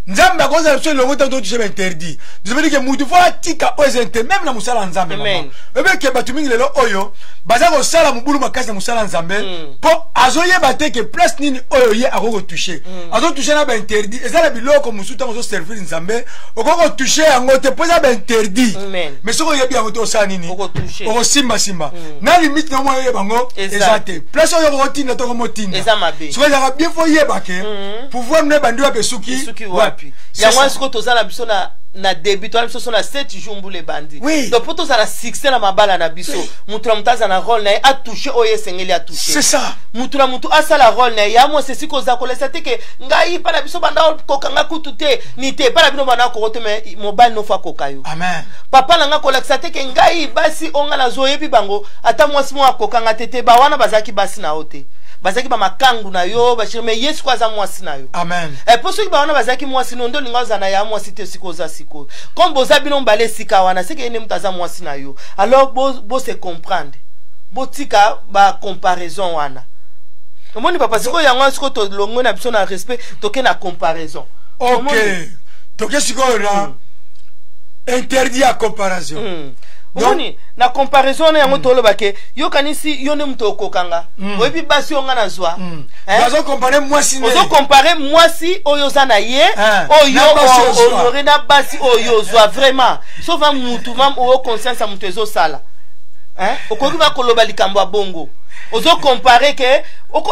Nzambe akozala biso elongo ntango totouche bainterdit. Tozomoni ke mutu fo atika oyo eza interdit, même na mosala ya Nzambe. Amen. Mama, oyebi ke bato mingi lelo oyo baza kosala mobulu makasi na mosala ya Nzambe mpo azoyeba te ke place nini oyo ye akoki kotouche. Azotouche na bainterdit. Eza na biloko mosusu, ntango ozoservir Nzambe, okoki kotouche yango te mpo eza bainterdit. Amen. Mais soki oyebi yango te, osala nini? Okotouche. Okosimbasimba na limite na omoi, oyeba yango. Eza. Eza te place oyo okotinda to okomotinda. Eza mabe. Soki ezalaka bien, fo oyeba ke pouvoir no ebandi wapi, esuki Esuki wapi. C'est Yango ça. wana sikoyo toza na biso na début, toza na biso so na 7 jours, mbula ebandi. Donc mpo tozala succès na mabala na biso, mutu na mutu aza na rôle na ye, atouche oyo esengeli atouche. C'est ça. Mutu na mutu asala rôle na ye. Ya mwasi, esika oza kolesa te ke ngai mpa na biso banda kokanga kutu te ni te epa na bino banda koko te, me mobali nofo akoka yo. Amen. Papa na nga kolakisa te ke ngai basi oyo nga nazoyebi bango, ata mwasi moko akokanga te. Te, bawana bazalaki basi na yo te, bazalaki bamakangu na yo, bachéri, mais ye sikoyo aza mwasi na yo. Amen. Po soki bawana bazalaki mwasi no nde olinga ozala na ya mwasi te. Sikoyo oza sikoyo comme boza bino mibale esika wana, seke ye nde moto aza mwasi na yo. Alors bose comprendre, botika bacomparaison wana. Omoni papa, sikoyo yango wana sikoyo tolongwe na biso na respect, toke na comparaison. Ok. Omoni? Toke sikoyo na interdit ya comparaison. Omoni, na comparaison wana yango toloba ke yokanisi yo nde moto okokanga. Oyebi basi oyo nga nazwa. Hein? Bazocompare mwasi ne. Ozocompare mwasi oyo oza na ye, oyo Na basi ozwa. honore na basi oyo ozwa. Vraiment, sauf a mutu ma oyo conscience ya mutu ezosala. Hein? Okoki ba koloba likambo ya bongo, ozocompare ke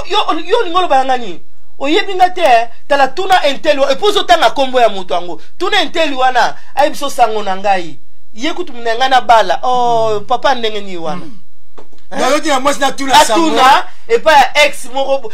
yo olingi oloba yanga nini? Oyebi nga te, eh? Tala, tuna un tel, et puis ozotanga nkombo ya moto yango. Tuna un tel wana, ayebi so sango na ngai, ye kutu na ngai na bala. Oh, papa, ndenge nini wana? Bazotina mwasi na tuna sango. Atuna. Epai ya ex moko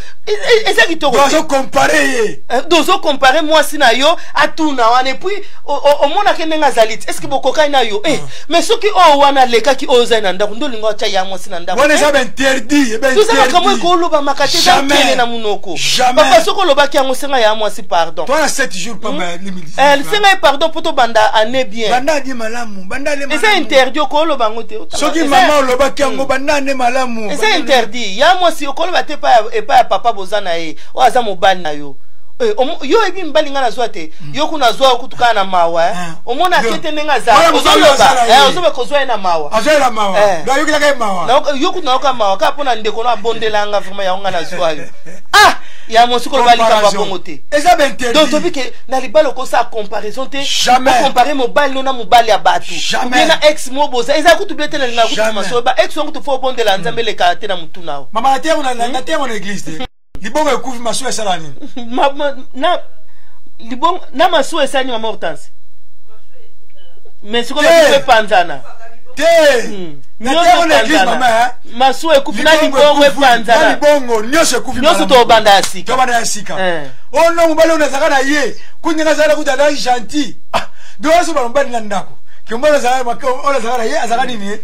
eza kitoko. Ozocomparer ye. Ozocomparer mwasi na yo, atuna wana, et puis omonaki ndenge azali ti, est-ce bokokani na yo? Mais soki oyo wana alekaki oyo ozali na ndako, nde olinga otya ya mwasi na ndako. Wana eza bainterdit. Toza makambo ekolobamaka te, eza nkele na monoko. Papa, soki olobaki yango, senga ya mwasi pardon. Towana 7 jours pamba. Senga ye pardon mpo tobanda année bien. Banda ane malamu, banda ane. Eza interdit, okoloba yango te. Soki mama olobaki yango, banda ane malamu. Eza interdit. Ya mwasi, okoloba te epai ya papa boza na ye, oyo aza mobali na yo. Yo oyebi mibali ngai nazwa te, yo kuna azwa kutu kaka na mawa. Omona te ndenge aza, ozoloba kozwa ye na mawa. Azwela mawa, ayokelaka ye mawa. Yo kutu nayoka mawa kaka mpona ndeko no abondelanga vraiment, yango ngai nazwa yo. Ah, ya mosi, koloba likambo ya bongo te. Eza bainterdit. Donc tobi ke na libala okosala comparaison te, ocomparer mobali no na mobali ya bato, obie na ex mo boza. Eza kutu bien te. Nalinga kutu maso ba ex wango kutu fo obondela Nzambe, elekaka te na mutu na yo. Mama, nateyango na église te. Libongo ekufi, masuwa esala nini? Na libongo na masuwa esali, mama Hortense, mais sikoyo masuwa epanzana. Te, nateyango na église, mama. Masuwa ekufi na libongo epanzana. Libongo nyonso ekufi. Nyonso tobanda ya sika. Tobanda ya sika. Oyo no mobali oyo nazalaka na ye kuninga azalaka kuta azalaki gentil. Donc azoba mobali na ndako ke mobali oyo azalaka na ye azalaka nini?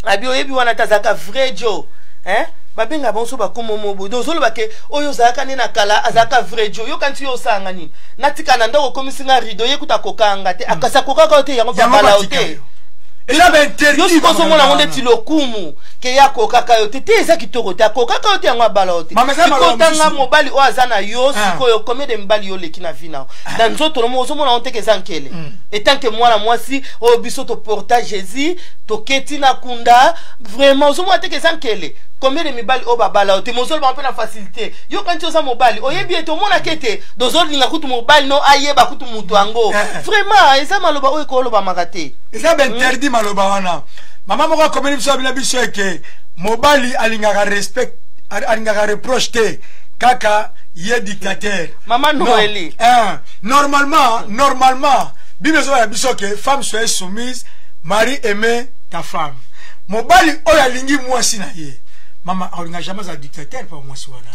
Abi oyebi wana te, azalaka vrai jo, hein? Babenga bango so bakoma mobo. Donc ozoloba ke oyo ozalaka nde na kala azalaka vrai jo. Yoka nti yo osanga nini, natika na ndako, okomisi nga rideau, ye kuta akokanga te, akasi akokaka yo te, yango mpe abala yo te. Eza bainterdit. Yo sikoyo ozomona yango ndeti lokumu ke ye akokaka yo te. Te, eza kitoko te. Akokaka yo te, yango abala yo te. Sikotanga mobali oyo aza na yo sikoyo, combien de mibali yo oleki na vie na yo na nzoto no? Ozomona yango teke eza nkele. Etanke mwana mwasi oyo biso toporta Jésus, toketi na kunda, vraiment ozomona teke eza nkele. Combien de mibali oyo babala yo te, mozoloba mpe na facilité? Yoka nti oza mobali, oyebi ete omonaki ete dozolinga kutu mobali no ayeba kutu moto yango. Vraiment, eza maloba oyo ekolobamaka te. Eza bainterdit maloba wana. Mama moko akomeli biso, abina biso eke mobali alingaka respect, alingaka reproche te, kaka ye dictateur. Mama Noeli. Normalement Bible ezoba biso ke femme, soyez soumise, mari, aimez ta femme. Mobali oyo alingi mwasi na ye, mama, akolinga jamais azala dictateur mpa mwasi wana.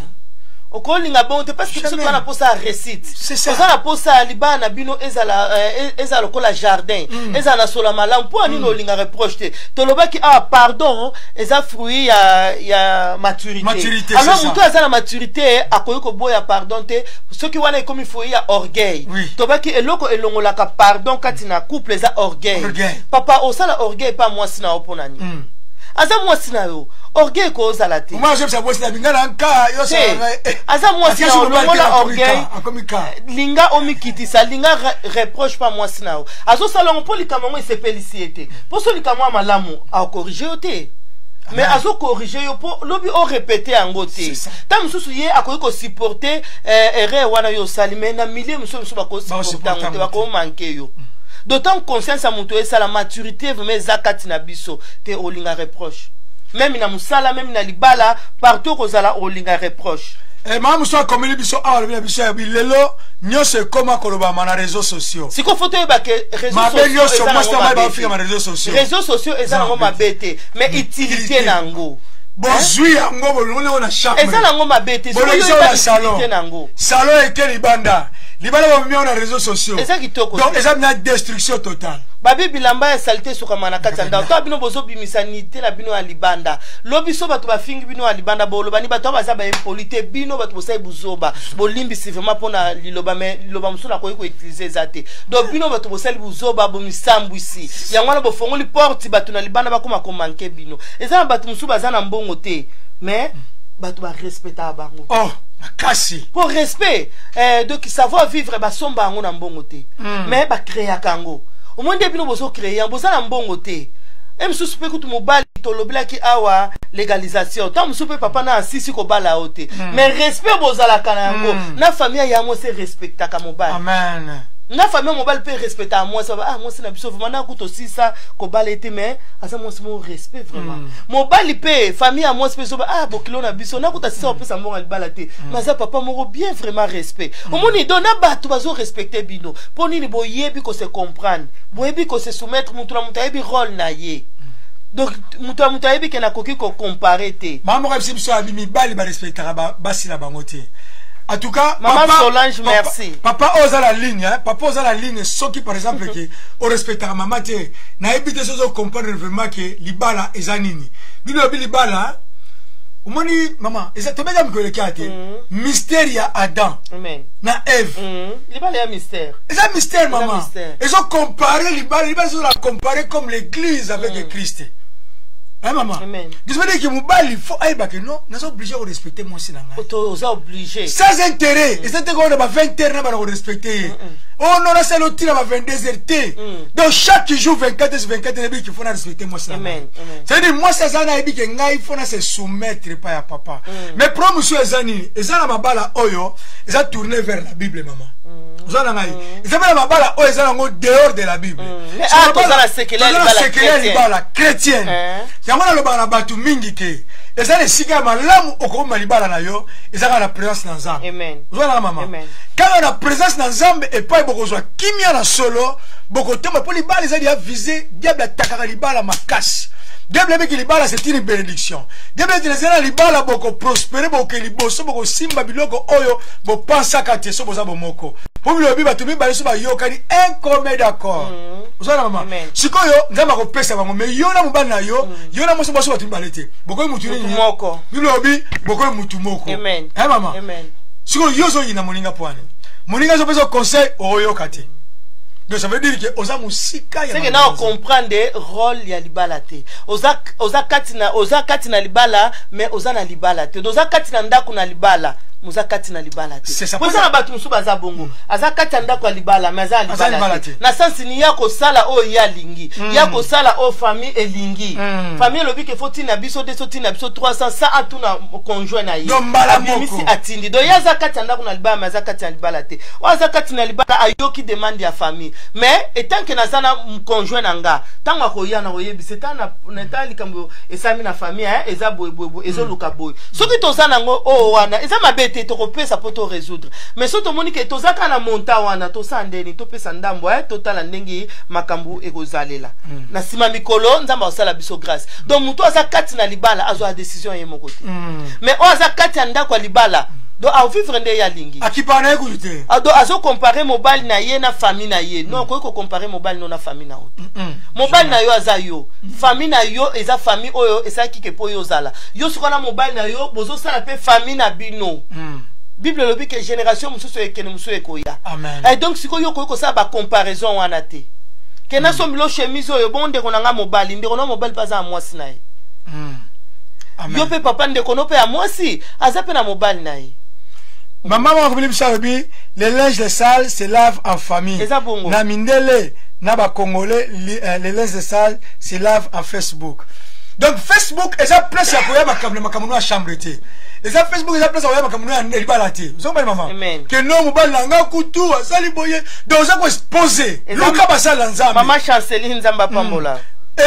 Okolinga bongo te, parce que biso toza na posa ya réussite, toza na posa ya libala na bino ezala lokola jardin, ezala na sola malamu. Mpo nini olinga reproche te? Tolobaki awa, pardon eza fruit ya maturité. Alors moto aza na maturité akoki koboya pardon te. Soki wana ekomi fruit ya orgueil. Tobaki eloko elongolaka pardon kati na couple eza orgueil. Papa, osala orgueil pa mwasi na yo, mpo na nini? Aza mwasi na yo, orgueil ekozala te. Aza mwasi na yo, longola orgueil, linga omikitisa, linga reproche pa mwasi na yo. Azosala yango mpo likambo yango esepelisi ye te. Mpo so likambo ya malamu, akocorriger yo te, mais azocorriger yo mpo lobi orépéter yango te. Ta mosusu ye akoki kosupporter erreur wana yo osali, mais na milieu mosusu bakosupporter yango te, bakomanquer yo. D'autant conscience ya moto esala maturité vraiment eza kati na biso te. Olinga reproche même na mosala, même na libala, partout okozala, olinga reproche. Mama mosusu akomeli biso awa, alobi na biso ya lelo nyonso ekóma kolobama na réseaux sociaux. Sikoyo fo toyeba ke mabe nyonso mwasi na mobali bafika na réseaux sociaux. Réseaux sociaux eza nango mabe te, mais utilité nango. Bozwi yango, bolongoli yango na chambre. Eza nango mabe te. Bolongisi yango na salon. Nango. Salon eke libanda, libanda bamemi yango na réseaux sociaux. Eza kitoko. Donc eza na destruction totale. Babi bilamba ya saleté esokama na kati ya ndako. To bino bozobimisa nité na bino ya libanda, lobi so bato bafingi bino ya libanda, bolobani bato oyo baza baimpoli te. Bino bato bosali buzoba, bolimbisi vraiment mpona liloba, mais liloba mosusu nakoki koutiliser eza te. Donc bino bato bosali buzoba, bomisambwisi yango wana, bofongoli porte, bato na libanda bakóma komanquer bino. Eza na bato mosusu baza na mbongo te, mais bato barespectaka bango. Oh, makasi. Pour respect, donc savoir vivre, basomba yango na mbongo te, mais bacréaka yango. Omoi nde bino bozocréer yango, boza na mbongo te. E mosusu mpe kutu mobali, tolobelaki awa légalisation, ntango mosusu mpe papa na asisi kobala yo te, mais respect bozalaka na yango na famille yango se respectaka mobali. Amen. Na famille mobali mpe respectaka mwasi. Ah, mwasi na biso vraiment, na kutu osisa kobala ete, mais aza mwasi mo respect vraiment. Mobali mpe, famille ya mwasi mpe ezoba: ah, bokilo na biso, nakuta sisa kopesa mbongo ya libala te, mais aza papa moko bien, vraiment respect. Omoni, donc na bato bazorespecter bino. Mpo nini? Boyebi kose comprendre, boyebi kose soumettre, moto na moto ayebi rôle na ye. Donc moto ya moto ayebi ke nakoki kocomparer te. Mama moko ayebisi biso, abi mibali barespectaka basi na bango te. En tout cas, Maman Solange, merci. Papa oyo oza na ligne, hein, papa oza na ligne, soki par exemple ke orespectaka mama te, nayebi te soki ozocomprendre vraiment ke libala eza nini. Bino lobi libala, omoni mama, eza tobeka mikolo eleki ya te, mystère ya Adam Amen. na Eve. Libala ya mystère. Eza mystère, mama. Mystère. Ezocompare libala, libala ezola compare comme l'église avec Christ, hein, mama. Amen. Disons ke mobali faut ayeba ke non, naza obligé korespecte mwasi na ngai. Oza obligé. Sans intérêt. Eza te kona ba 20 heures na bana korespecte ye, oh non, nasala otina ba 22 heures te. Donc chaque jour, 24 heures sur 24, nayebi ke faut na respecte mwasi na ngai. Amen. Amen. C'est-à-dire mwasi aza nayebi ke ngai faut na se soumettre epai ya papa. Mais problème mosusu eza nini? Eza na mabala oyo eza tourné vers la Bible, mama, oza na ngai, eza mpe na mabala oyo eza nango dehors de la Bible. Mais So ah, toza na sekele ya toza na libala sekele ya chrétienne. Libala chrétienne. Yango nalobaka na bato mingi ke eza na esika ya malamu okoboma libala na yo, eza kaka na présence na Nzambe. Amen. Ozalaka, mama, Amen. kaka na présence na Nzambe epai bokozwa kimia na solo, bokotomba, mpo libala eza dia visé. Diable atakaka libala makasi. Diable ebeki libala, c'est une bénédiction. Diable eti eza na libala bokoprospérer, bokoke liboso, bokosimba biloko oyo bopansaka te so boza bomoko, mpo bilobi bato mibale so bayokani, un commun d'accord. Ozala, mama. Amen. Sikoyo Nzambe akopesa bango, mais yo na mobali na yo, yo na mwasi, baso bato mibale te, bokoyi mutu nini? Moko. Bilobi bokoyi mutu moko. Amen. Eh, mama. Amen. Sikoyo yo ozoyina moninga po ane moninga azopesa conseil, oyoka te. Donc ça veut dire que oza mosika ya c'est que makambo na ya Nzambe. ocomprendre rôle ya libala te. Oza kati na libala, mais oza na libala te. Oza kati na ndako na libala, mais oza kati na libala te. C'est ça. Po eza na bato mosusu baza bongo, aza kati ya ndako ya libala, mais aza ya Aza libala libala te. te. Na sens ni ya kosala oyo ye alingi, ya kosala oyo famille elingi. Famille elobi ke faut tina biso 200, tina biso 300, sa atuna conjoint na ye. Donc, mbala Abimisi, moko. atindi. Donc ye aza kati ya ndako na libala, mais aza kati ya libala te. Oyo aza kati na libala ayoki demande ya famille, mais étant que naza na conjoint na nga, ntango akoya na koyebisa eta na eta likambo esalami na famille, eh, eza boye boye boye, ezoluka boye. Soki toza nango oyo wana, eza mabe te, tokopesa mpo to résoudre. Mais soki tomoni ke toza kaka na monta wana, tosala ndeni, topesa ndambo, eh, totala ndenge makambo ekozalela na nsima mikolo, Nzambe akosala biso grâce. Donc moto aza kati na libala azwa décision ye moko te. Mais oyo aza kati ya ndako ya libala, donc avivre nde ye alingi. Akipaka na ye kutu te. Ah, donc azocomparer mobali na ye na famille na ye. Non, okoki kocomparer mobali no na famille na yo te. Mobali na yo aza yo, famille na yo eza famille oyo esalaki ke mpo oyo ozala yo sikoyo na mobali na yo, bozosala mpe famille na bino. Bible elobi ke génération mosusu ekende, mosusu ekoya. Amen. Eh, donc sikoyo yo okoki kosala bacomparaison wana te ke nasombela chemise oyo, bongo ndeko na nga mobali, ndeko na mobali mpe aza na mwasi na ye. Amen. Yo mpe papa, ndeko no mpe ya mwasi aza mpe na mobali na ye. Mama moko akomeli biso, alobi le linge sale se lave en famille. Eza bongo. Na mindele na bacongolais, le linge sale se lave en Facebook. Donc Facebook eza place ya koya makambo na makambo no ya chambre te. Eza Facebook eza place ya koya makambo no ya libala te. Ozomobali, mama. Amen. Ke no mobali na nga kutu asali boye, donc oza koexpose. Luka basala na Nzambe. Mama Chanceline, Nzambe apambola.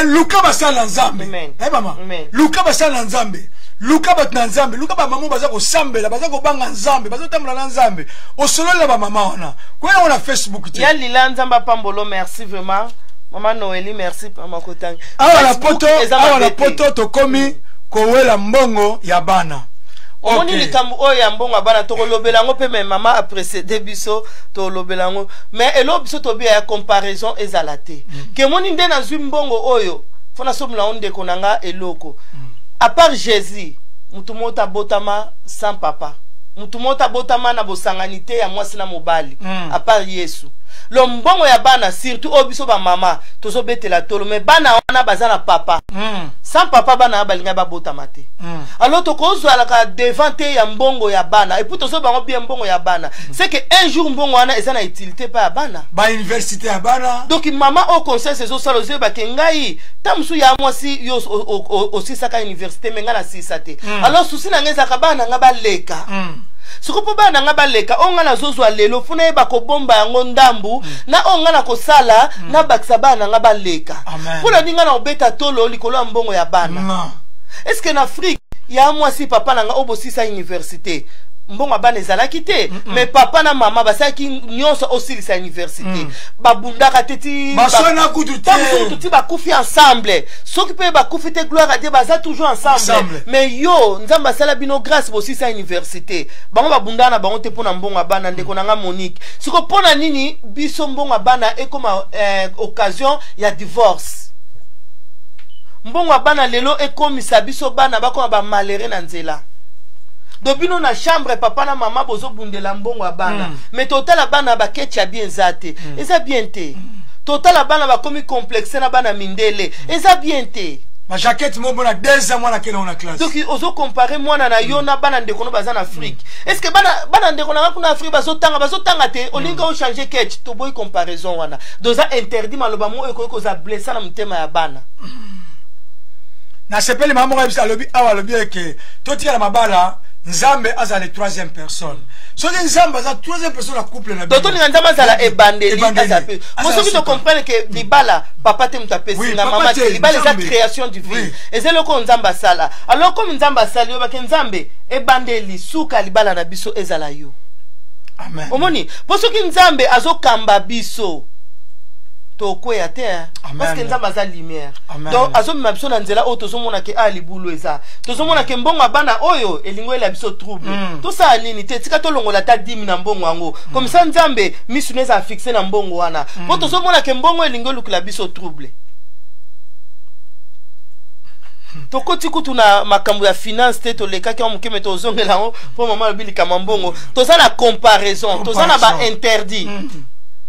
Luka basala na Nzambe. Amen. Eh, mama. Amen. Luka basala na Nzambe, luka bato na Nzambe, luka bamama oyo baza kosambela, baza kobanga Nzambe, bazotambola na Nzambe. Osololela bamama wana, koya yango na Facebook te. Ya lila, Nzambe apambolo, merci vraiment. Mama Noeli, merci, mama kotangi. Awa na Facebook poto, eza awa na mabe te. poto tokomi kowela mbongo ya bana. Omoni, Ok. likambo oyo ya mbongo ya bana, tokolobela yango mpe, mais mama aprécédé biso, tolobela yango. Mais eloko biso tobiya ya comparaison ezala te. Ke moni nde nazwi mbongo oyo, faut nasomela ngo ndeko na nga eloko. À part Jésus, motu moko tabotama sans papa, motu moko tabotama na bosangani te ya mwasi na mobali, à part Yesu. Lo mbongo ya bana, surtout oyo biso bamama tozobetela tolo, mais bana wana baza na papa. Sans papa, bana wana balingai babotama te. Alors tokozwalaka devant te ya mbongo ya bana. Et puis tozo bango bien mbongo ya bana, c'est que un jour mbongo wana eza na utilité pa ya bana. Bauniversité ya bana. Donc mama oyo conscience ezosala, ozoyebake ngai ta mosusu ya mwasi yo osisaka université, mais ngai nasisa te. Alors souci na ngai ezalaka bana na ngai baleka. Sikoyo mpo bana na ngai baleka, oyo ngai nazozwa lelo, funa yeba kobomba yango ndambu na oyo ngai nakosala, nabakisa, bana na ngai baleka. Amen. Mpona nini ngai na kobeta tolo likolo ya mbongo ya bana? Non. Est ce que na Afrique ya mwasi, papa na ngai oyo bosisa université, Mbongo ya bana ezalaki te, mais papa na mama basalaki nyonso osilisa université. Babundaka te ti Baswana kutu te. Ntango ti bakufi ensemble. Soki mpe bakufi te, gloire à Dieu, baza toujours ensemble. Ensemble. Mais yo, Nzambe asala bino grâce, bosilisa université. Bango babundaka na bango te mpo na mbongo ya bana. Ndeko na nga Monique, siko mpo na nini biso mbongo ya bana ekoma occasion ya divorce? Mbongo ya bana lelo ekomisa biso bana bakoma bamalere na nzela. Do bino na chambre, papa na mama bozobundela mbongo ya bana. Mais totala bana, baketi ya bien eza te. Eza bien te. Totala bana bakomi complexe na bana mindele. Eza bien te. Bajaquette mo mpona 2 ans mwana akende na classe. Donc ozocompare mwana na yo na bana ndeko no baza na Afrique. Est ce que bana ndeko na nga kuna Afrique bazotanga? Bazotanga te. Olingi ochange ketch, toboyi comparaison wana. Donc eza interdit. Maloba mo oyo ekoki kozala blessa na motema ya bana. Nasepeli mama moko ayebisa, alobi awa, alobi eke totikala mabala, Nzambe azala le troisième personne. Soki Nzambe aza troisième personne na couple na To tolinga Nzambe azala ebandeli, Ebandeli. azala pe mo. Azala Soki suka. tocomprendre ke libala, papa te moto apesi Oui, nga, papa mama te, te. Libala eza Nzambe. création divine. Eza eloko oyo Nzambe asala. Alors comme Nzambe asali, oyebake Nzambe, ebandeli, suka ya libala na biso ezala yo. Amen. Omoni, mpo soki Nzambe azokamba biso, tokweya te, hein. Amen. Parce que Nzambe aza lumière. Amen. Donc azomema biso na nzela oyo tozomona ke a libulu eza, tozomona ke mbongo ya bana oyo elingi oyela biso trouble. Tosala nini te? Tika tolongola ata dîme na mbongo yango, comme ça Nzambe misu no eza fixe na mbongo wana, mpo tozomona ke mbongo elingi olukela biso trouble. Tokoti kutu na makambo ya finance te, tolekaki yango moke, me tozongela yango mpo mama alobi likambo ya mbongo. Toza na comparaison, toza na Comparaison. Bainterdit.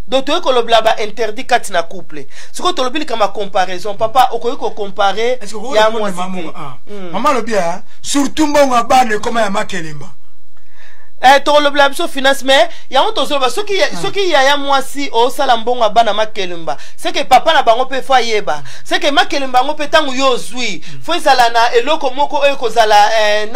Donc toyei kolobela bainterdit kati na couple. Sikoyo tolobi likambo ya comparaison. Papa, okoki kocompare Est-ce que ya okoki mwasi mama te. ah. Mama alobi ah, surtout mbongo ya bana ekoma ya makelemba. Tokolobela biso finance, mais yango tozoloba, soki yaya mwasi osala mbongo ya bana makelemba, seke papa na bango mpe fo ayeba seke makelemba yango mpe. Ntango yo ozwi, fo ezala na eloko moko oyo ekozala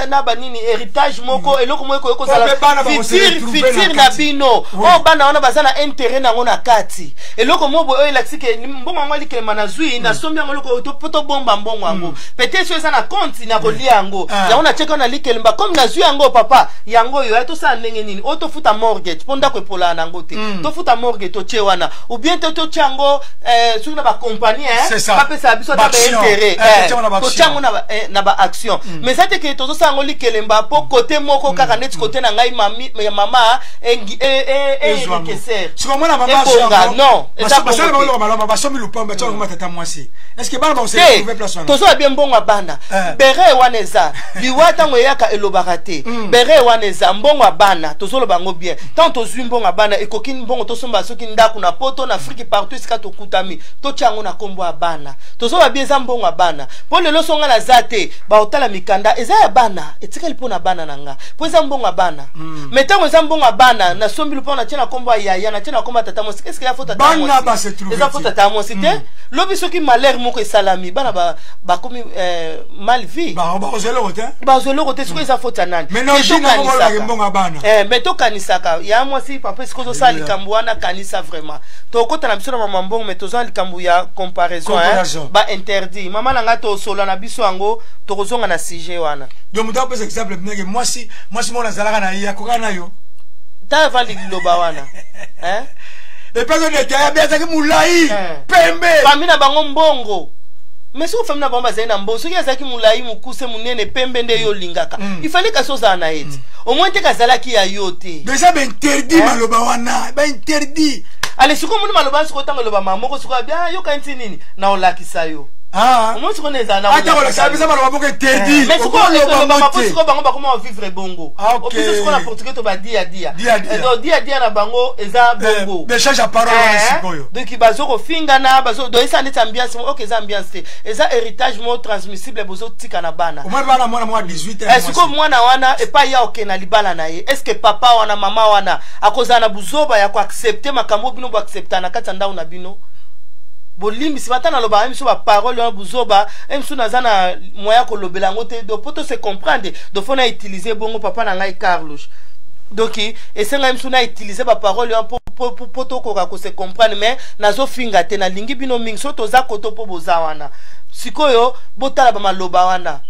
na banini, héritage moko, eloko moko ekoki kozala Mpe bana bakose futur retrouver na futur na kati. bino. Oyo bana wana baza na intérêt nango na kati. Eloko moko boye oyo elakisi ke mbongo yango alikelemba, nazwi, nasombi yango, eloko oyo po tobomba mbongo yango. Peut-être so eza na compte, nakolia yango. Yango natiaki na likelemba, comme nazwi yango, papa, yango oyo ya tosala ndenge nini? Oyo tofuta mortgage, mpo ndako epolaka nango te. Tofuta mortgage, totie wana, ou bien te totie yango soki na bacompagnie, C'est ça. bapesaka biso ata Baaction. baintérêt. Totie yango na baaction. Totie yango na baaction. Mais eza te ke tozosala yango likelemba mpo kote moko kaka, neti kote na ngai mami, ya mama Ezwa yango. enriquecer Sikoyo mwana mama ebonga. Non, eza basala bongo te. bango maloma, basomi lupambo, batia yango tata mwasi. Est ce que bana bakose Te. retrouver place wana? Tozwa bien mbongo ya bana. Bere wana eza liwa. Ntango eyaka, elobaka te. Bere wana eza mbongo ya bana. Tozoloba yango bien. Ntango tozwi mbongo ya bana, ekoki mbongo tosomba soki ndako na Poto, na Afrique, partout esika tokutami, totia yango na nkombo ya bana. Tozoloba bien, eza mbongo ya bana, mpo lelo so nga naza te, baotala mikanda eza ya bana, etikali mpo na bana na nga, mpo eza mbongo ya bana. Mais ntango eza mbongo ya bana, nasombi lupango, natie na nkombo ya yaya, natie na nkombo ya tata mwasi, est-ce ya fo tata Bana mwasi? base trouver Eza fo te. tata mwasi te. Lobi soki malheur moko esalami, bana bakomi mal vie. Bakozwa eloko te. Bazwa eloko te. Soki eza faute ya nani? Mais na Chine, yango balobaka mbongo ya bana. Mais tokanisaka ya mwasi, papa, esika ozosala Alléluia. likambo wana, kanisa vraiment. Tokota na biso na mama mbongo, mais toza na likambo ya comparaison, hein? Comparaison. Bainterdit, mama na ngai, tosola na biso yango, tokozonga na sujet wana. Donc moto apesa exemple ndenge mwasi moko nazalaka na ye, akokaka na yo. Ta avandi liloba wana, hein? Epeso nete abe azalaki molai, pembe. Famille na bango mbongo. Mais soki famille na bango bazali na mbongo, soki azalaki molai, mokuse, monene, pembe, nde yo olingaka, ifale kasi ozala na ye te. Omoi te kazalaki ya yo te. Déjà bainterdit. Maloba wana bainterdit. Ale, sikoyo omoni maloba, sikoyo ntango eloba mama moko, sikoyo abi yoka nti nini na olakisa yo. Omoni sikoyo nde ezala na Ata kolakisa biso maloba moko interdit. Mais sikoyo Okoloba elobama ngo mpo te. sikoyo bango bakoma vivre bongo. Obiso sikoyo na portugais to badia dia. Dia dia. Donc dia dia na bango eza bongo. Échange ya parole wana sikoyo. Donc bazo kofingana, bazo donc eza neti ambiance moko. Ok, eza ambiance te, eza héritage moko transmissible bozotika na bana. Omoni bana, mwana mwa 18 Eh, sikoyo mwana wana epai ya okende na libala na ye, est ce que papa wana, mama wana akozala na buzoba ya koaccepte makambo oyo bino boaccepta na kati ya ndako na bino? Bolimbisi, bata nalobaka biso baparole wana buzoba e misu, naza na moyen ya kolobela yango te. Donc po to se comprendre, donc fo na utiliser bongo, papa na ngai Carlos. Donc esengai misu na utiliser baparole wana po tokoka kose comprendre. Mais nazofinga te, nalingi bino mingi. So toza koto mpo boza wana. Sikoyo botala bamaloba wana.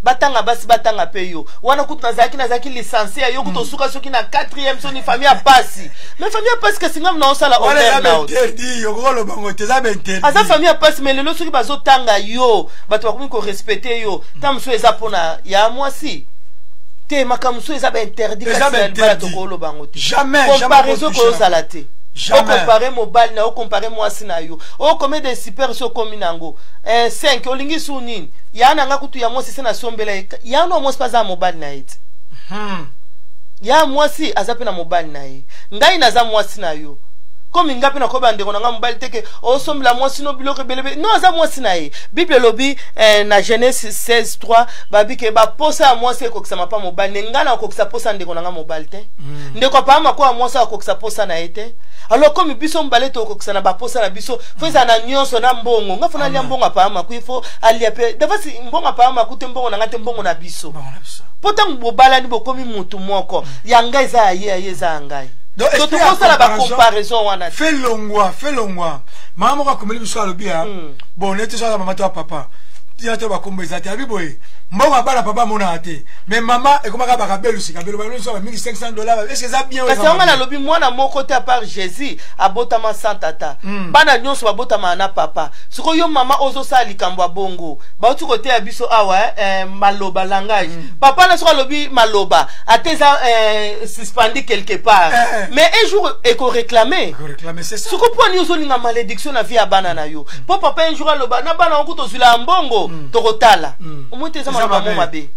Batanga basi, batanga mpe yo wana. Kutu nazalaki licencié ya yo, kutu osuka soki na 4e. Soni, famille ya pasi, mais famille ya pasi, kasi ngai naosala Wana honneur eza na yo. Bainterdit, okokoloba ngo te, eza bainterdit. Aza famille ya pasi, mais lelo soki bazotanga yo, bato bakomi korespecter yo. Ta mosusu eza mpona ya mwasi te, makambo mosusu eza bainterdit. Eza Kasi na libala bainterdit. tokoloba yango te. Jamais, jamais. Comparaison Kotouche. koyozala te. Jamais. Okompare mobali na, okompare mwasi na yo, okome de super so okomi nango 5, olingi su nini? Ya na nga kutu ya mwasi se nasombela ye. Ya na mwasi mpe aza na mobali na ye te. Ya mwasi aza mpe na mobali na ye. Ngai naza mwasi na yo, komi nga mpe nakoyeba ndeko na nga mobali te ke osombela mwasi no biloko ebelebe. Non, aza mwasi na ye. Bible elobi na Genèse 16 3, babi ke baposa ya mwasi ekokisama mpa mobali. Ne ngai nakokisa posa ya ndeko na nga mobali te. Ndeko apama ko ya mwasi akokisa posa na ye te. Alors komi biso mibale tokokisa na baposa na biso, fo ezala na nyonso na mbongo. Nga fo nalia mbongo apama ku, ifo alia mpe davasi mbongo apama ku te, mbongo na nga te, mbongo na biso. Mbongo na biso. Mpo ntango bobalani, bokomi mutu moko. Ya ngai eza ya ye, ya ye eza ya ngai. Donc, To esprit ya tokosala comparaison- bacomparaison wana te. Fe longwa, fe longwa. Mama moko akomeli biso, alobi ya bon, neti so aza mama to ya papa, tina to bakombo eza te. Abi boye, mbongo abana papa amonaka te, mais mama ekomaka bakabelusi kabelo babelusi ba 1500 dollars. Est ce que eza bien? Kasi yango nalobi, mwana moko te à part Jésus abotama sans tata. Bana nyonso babotama na papa. Sikoyo yo mama ozosala likambo ya bongo, bauti koteya biso awa maloba, langage. Papa na soki alobi maloba ate eza suspendu quelque part, mais un jour ekoréclame. Réclamer, c'est ça. Siko mpo ani ozolinga malédiction na vie ya bana na yo? Mpo papa un jour aloba na bana wangu, tozwila ya mbongo, tokotala. Omoi te eza Eza maloba mo mabe. mabe.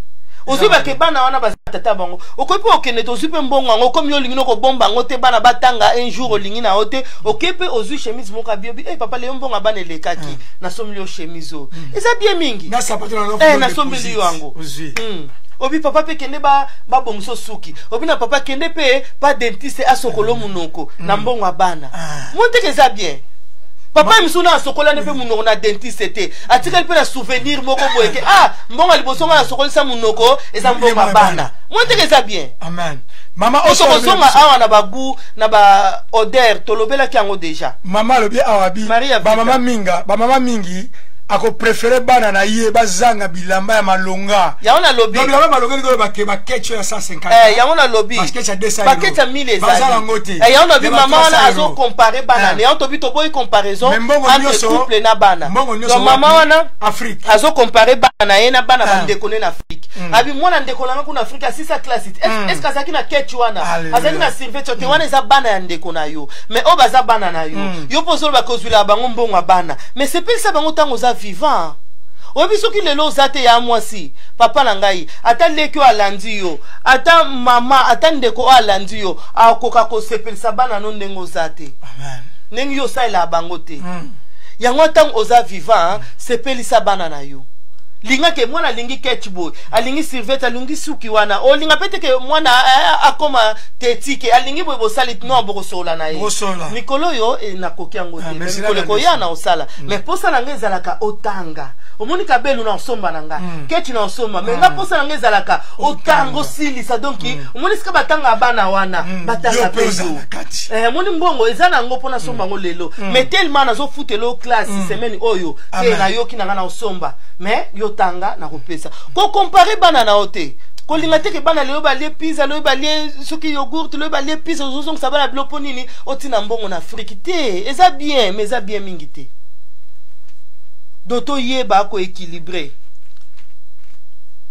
Ozwi Mabe. bake bana wana baza tata bango, okoki mpe okende, tozwi mpe mbongo yango. Komi yo olingi no kobomba yango te, bana batanga un jour, olingi na yo te. Oke mpe ozwi chemise moko abiobi: "Hey, papa, leyo mbongo ya bana elekaki, nasombeli yo chemise oyo." Eza bien mingi. Na sapato na Nasombeli yo yango. Ozwi. Obi papa mpe kende babongisa suki. Obi na papa kende mpe pa dentiste asokolo munoko na mbongo ya bana. Mo teke eza bien. Papa misu na asokolani mpe munoko na dentiste te, atikali mpe na souvenir moko boye ke ah, mbongo ya liboso nga nasokolisa munoko eza mbongo ya bana. Mo teke eza bien. Amen, mama. Po tokozonga awa na bagoût na baodeur, tolobelaki yango déjà. Mama alobi awa bi Maria Vita. Bamama minga, bamama mingi akopréférer bana na ye bazanga bilamba ya malonga. Yango nalobi. Donc bilamba ya malonga elingi oyo baketch ya 150, Eh, yango nalobi. Baketch ya 200. Baketch ya 1000. Bazala yango te. Eh, yango nalobi. Ya ba Mama wana 300 euro. azocompare bana. Eh. Yango tobi toboyi comparaison Mais mbongo entre nyonso- couple na bana. mbongo nyonso Donc mama wapi? wana Afrique. azocompare bana na ye na bana bandeko ne na Afrique. Abi mwana ndeko nanga kuna Afrique asisa classe te. Est ce que azalaki na ketch wana? Alléluia. Azalaki na survêt te? Wana eza bana ya ndeko na yo, mais oyo baza bana na yo. Yo mpo ozoloba kozwila bango mbongo ya bana, mais sepelisa bango ntango oza vivant. Oyebi soki lelo oza te, ya mwasi, papa na ngai, ata leki oyo alandi yo, ata mama, ata ndeko oyo alandi yo, akoka kosepelisa bana no ndenge oza te. Amen. Ndenge yo osalelaka bango te. Yango ntango oza vivant, sepelisa bana na yo. Lingake mwana alingi ketch boy, alingi survêt, alingi suki wana. Olinga mpe te ke mwana akoma teti ke alingi boye, bosali non, bokosola na ye. Bokosola. Mikolo oyo nakoki yango Ah, te. mais Mais zela mikolo na ekoya biso. na osala, mais posa na ngai ezalaka otanga. Omoni kabelu na osomba na nga, ketch na osomba, mais nga posa na ngai ezalaka otanga, osilisa. Donc omoni sika batanga bana wana, batanga Yo mpe mpe ozala yo. na kati. Moni mbongo eza nango mpo nasomba yango lelo, mais tellement nazofutela yo classe semaine oyo te. Amen. Nayoki na nga na osomba, mais yo tanga, nakopesa. Kocompare bana na yo te. Kolinga te ke bana lelo balie pizza, lelo balie soki yogourt, lelo balie pizza. Ozozongisa bana bilo mpo nini? Otina mbongo na Afrique te. Eza bien, mais eza bien mingi te. Do toyeba koéquilibre.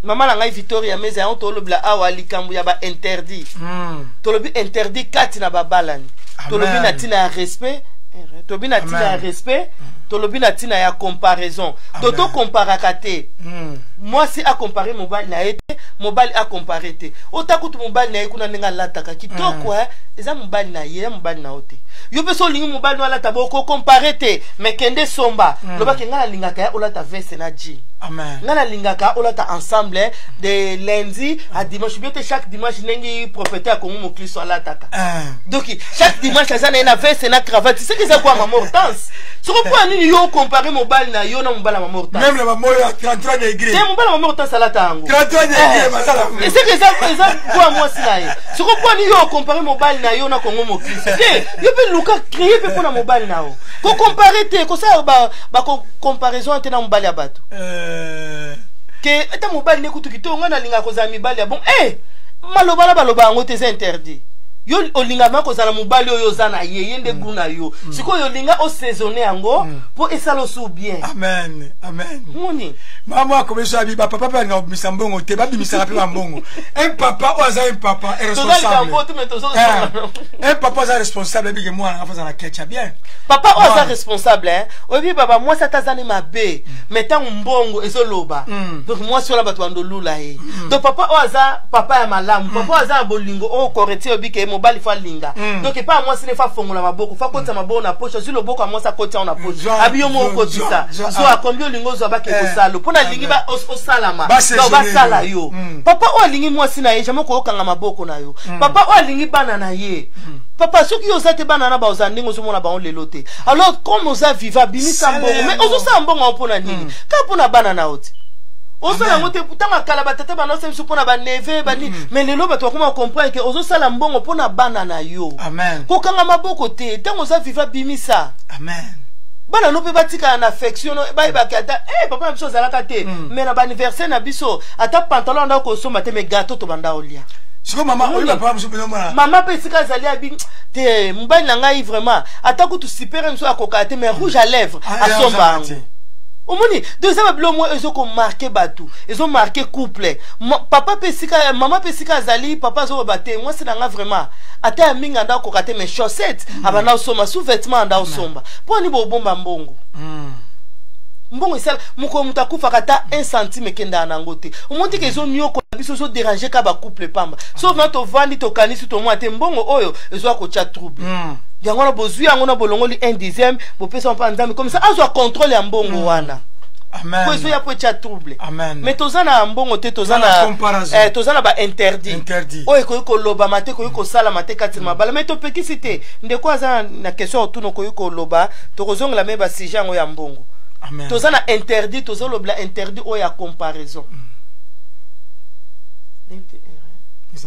Mama na ngai Victoria Meza, yango tolobela awa likambo ya bainterdit. Tolobi interdit kati na babalani. Amen. Tolobi na ntina ya respect, tolobi na ntina ya Amen. respect, tolobi na ntina ya comparaison. To Amen. tokomparaka te. Mwasi acompare mobali na ye te, mobali acompare te. Ota kutu mobali na ye kuna ndenge alataka kitoko, eza mobali na ye, ya mobali na yo te. Yo mpe so olingi mobali no alata, bokocompare te, mais kende somba. Lobaki ngai nalingaka ya olata veste na jean. Amen. Ngai nalingaka olata ensemble de lundi à dimanche, bien te chaque dimanche ndenge prophète ya Kongo moklisto alataka. Donc chaque dimanche aza na ye na veste na cravate, seke eza kwa mama Hortense. Soko mpo ya nini yo ocompare mobali na yo na mobali ya mama Hortense? Même na bamoyo ya 33 degré. Te, mobali ya mama Hortense alata yango. 33 degré basala. Eseke eza kwa mwasi na ye. Soko mpo nini yo ocompare mobali na yo na Kongo moklisto te? Yo mpe luka créer mpe mpo na mobali na yo. Kocompare te, kosala bacomparaison te na mobali ya bato. Ke ata mobali nde kutu kitoko, ngai nalingaka kozala mibali ya bon. Maloba na baloba yango te, eza interdit. Yo olingaka kozala mobali oyo oza na ye, ye nde gu na yo. Sikoyo olinga osaisonne yango mpo esala osu bien. Amen, amen. Moni. Mama akomi so abi bapapa mpe balinga kobimisa mbongo te, babimisaka mpe bambongo. Un papa oyo aza un papa responsable, un papa aza responsable, abike mwana nga aza na ketcha bien. Papa oyo aza responsable, hein, oyebi baba mwasi ata aza ne mabe, mais ntango mbongo ezoloba, donc mwasi wana bato bandolula ye. Donc papa oyo aza papa ya malamu, papa oyo aza na bolingo oyo correcti, oyebi ke mobali faut alinga. Donc epai ya mwasi ne faut afongola maboko, faut akotisa maboko na poche, azwi loboko ya mwasi, akotisa yango na poche, abi yo moko okotisa, zwa akombi olingi ozwa, bake kosala mpo nalingi osalama, basala yo. Papa oyo alingi mwasi na ye, jamais koyokanga maboko na yo. Papa oyo alingi bana na ye, papa soki yo oza te, bana na baoza ndenge ozomona bango lelo te. Alors comme oza viva, bimisa mbongo. Mais ozosala mbongo yango mpona nini? Kaka mpona bana na yo te, ozosala yango te. Ntango akala, batata banasala biso mpona baneveux bani, mais lelo bato bakoma comprendre ke ozosala mbongo mpona bana na yo. Kokanga maboko te. Ntango oza viva, bimisa. Bana no mpe batikala na affection, bayebaki ata papa na biso azalaka te, mais na baanniversaire na biso, ata pantalon anda kosomba te, mais gâteau tobanda olia. Sikoyo mama oyo, papa mosusu mpenza. Mama mpe esika azali, abi te mobali na ngai vraiment, ata kutu sipere mosusu akokaka te, mais rouge à lèvre asomba yango. Omoni, donc eza babilo moko ezokomarquer bato, ezomarquer couple. Papa mpe esika, mama mpe esika azali, papa azoloba te mwasi na nga vraiment, ata ya mingi anda akoka te, mais chaussette abanda osomba, sous vêtement anda osomba. Mpo ani bobomba mbongo? Mbongo esala mokolo moto akufaka, ata 1 centime ekendaka nango te. Omoni teke ezoniokola biso, ezoderange ka bacouple pamba. So vraiment tovandi, tokanisi, tomona te mbongo oyo ezwa kotya trouble. Yango wana bozwi yango na bolongoli 1 dixième, bopesa mpa Nzambe, comme ça azwa contrôle ya mbongo wana, po ezoya po etya trouble. Mais toza na mbongo te, toza na toza na bainterdit oyo ekoki kolobama te, ekoki kosalama te kati na mabala. Mais topekisi te. Ndeko aza na question otuna, okoki koloba, tokozongela me basujet yango ya mbongo. Toza na interdit, tozolobela interdit oyo ya comparaison.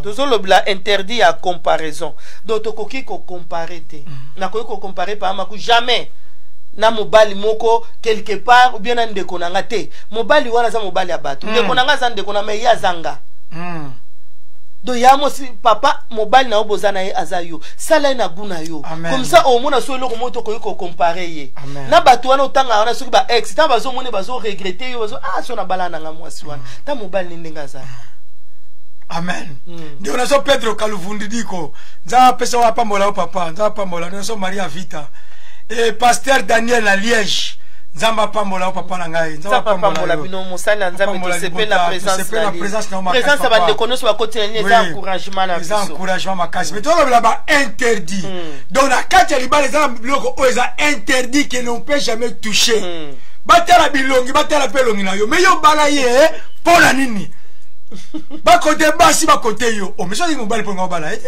Tozolobela interdit ya comparaison, donc tokoki kocomparer te. Nakoki kocomparer pamaku jamais na mobali moko quelque part ou bien na ndeko na nga te. Mobali wana aza mobali ya bato. Ndeko na nga aza ndeko na me ye aza nga. Donc ya mosi, papa mobali na yo, boza na ye, aza yo, sala ye na gu na yo. Comme ça omona so eloko moko tokoki kocomparer ye na bato wana otanga wana. Soki ba ex ntango bazomona, bazoregretter yo, bazo ah so na bala nanga mwasi wana, ta mobali ni ndenge aza. Amen. Ndeko na so Pedro Kaluvundidiko, Nzambe apesa oyo, apambola yo papa, Nzambe apambola. Ndeko na so Maria Vita e pasteur Daniel na Liège, Nzambe apambola yo papa na ngai. Nzambe apambola bino, mosali na Nzambe. Tosepeli na présence na présence ya bandeko nyonso bakoti na nini, eza encouragement na biso. Eza encouragement makasi. Mais tolobela ba interdit. Donc na kati ya libala eza na biloko oyo eza interdit que l'on peut jamais toucher. Batala bilongi, batala mpe elongi na yo, mais yo bala ye mpo na nini? Bakote basi, bakote yo omiso alingi mobali mpo nga obala ye te.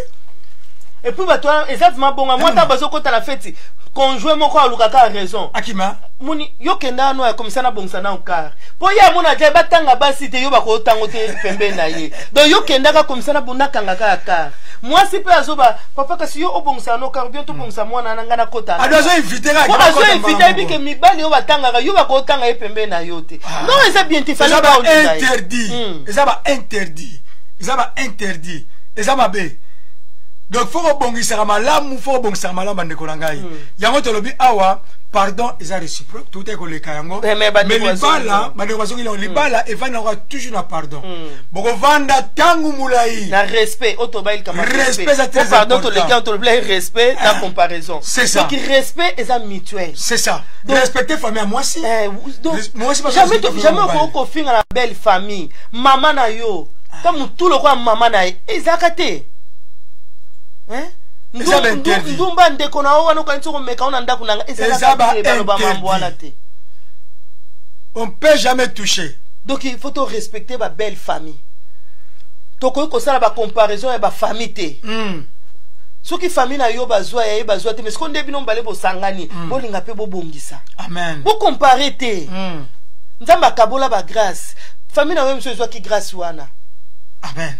Et puis bato wana eza vraiment bonga mwa ntango bazokota na feti, conjoint moko alukaka raison. Akima. Moni yo kenda ano ya komisa nabongisa na okar mpo ye amona dia batanga basi te, yo bakotango te pembeni na ye. Donc yo kendaka komisa nakangaka ya car. Mwasi mpe azoba papa, kasi yo obongisa no car bien, tobongisa mwana na ngai nakota. Ado azoinvite kaka. Azoinvite, ayebi ke mibali oyo batangaka yo bakotanga ye pembeni na yo te. Non, eza bien te. Eza ba interdit, eza ba interdit, eza ba interdit, eza mabe. Donc faut kobongisaka malamu, faut kobongisaka malamu, bandeko na ngai. Yango tolobi awa, pardon eza réciproque, tout koleka yango. Mais libala, bandeko bazongi yango, libala evandi yango toujours na pardon. Bokovanda ntango molai. Na respect oyo tobayelika. Respect eza très pardon, toleki, tolobela respect na comparaison. C'est ça. Donc respect eza mutuel. C'est ça. Respecter famille ya mwasi. Jamais, jamais okoki kofinga na belle famille, mama na yo, ta motu lokola mama na ye, ezalaka te. Ndumba ndeko na yo wana okanisi komeka o na ndako na nga, ezalaka te, baloba mambo wana te. On peut jamais toucher. Donc il faut to respecter ba belle famille. Tokoki kosala bacomparaison ya bafamille te. Soki famille na yo bazwa ya ye, bazwa te, mais siko nde bino mibale bosangani, bolinga mpe bobongisa. Amen. Bocomparer te. Nzambe akabola bagrâce, famille na yo mosusu ezwaki grâce wana. Amen.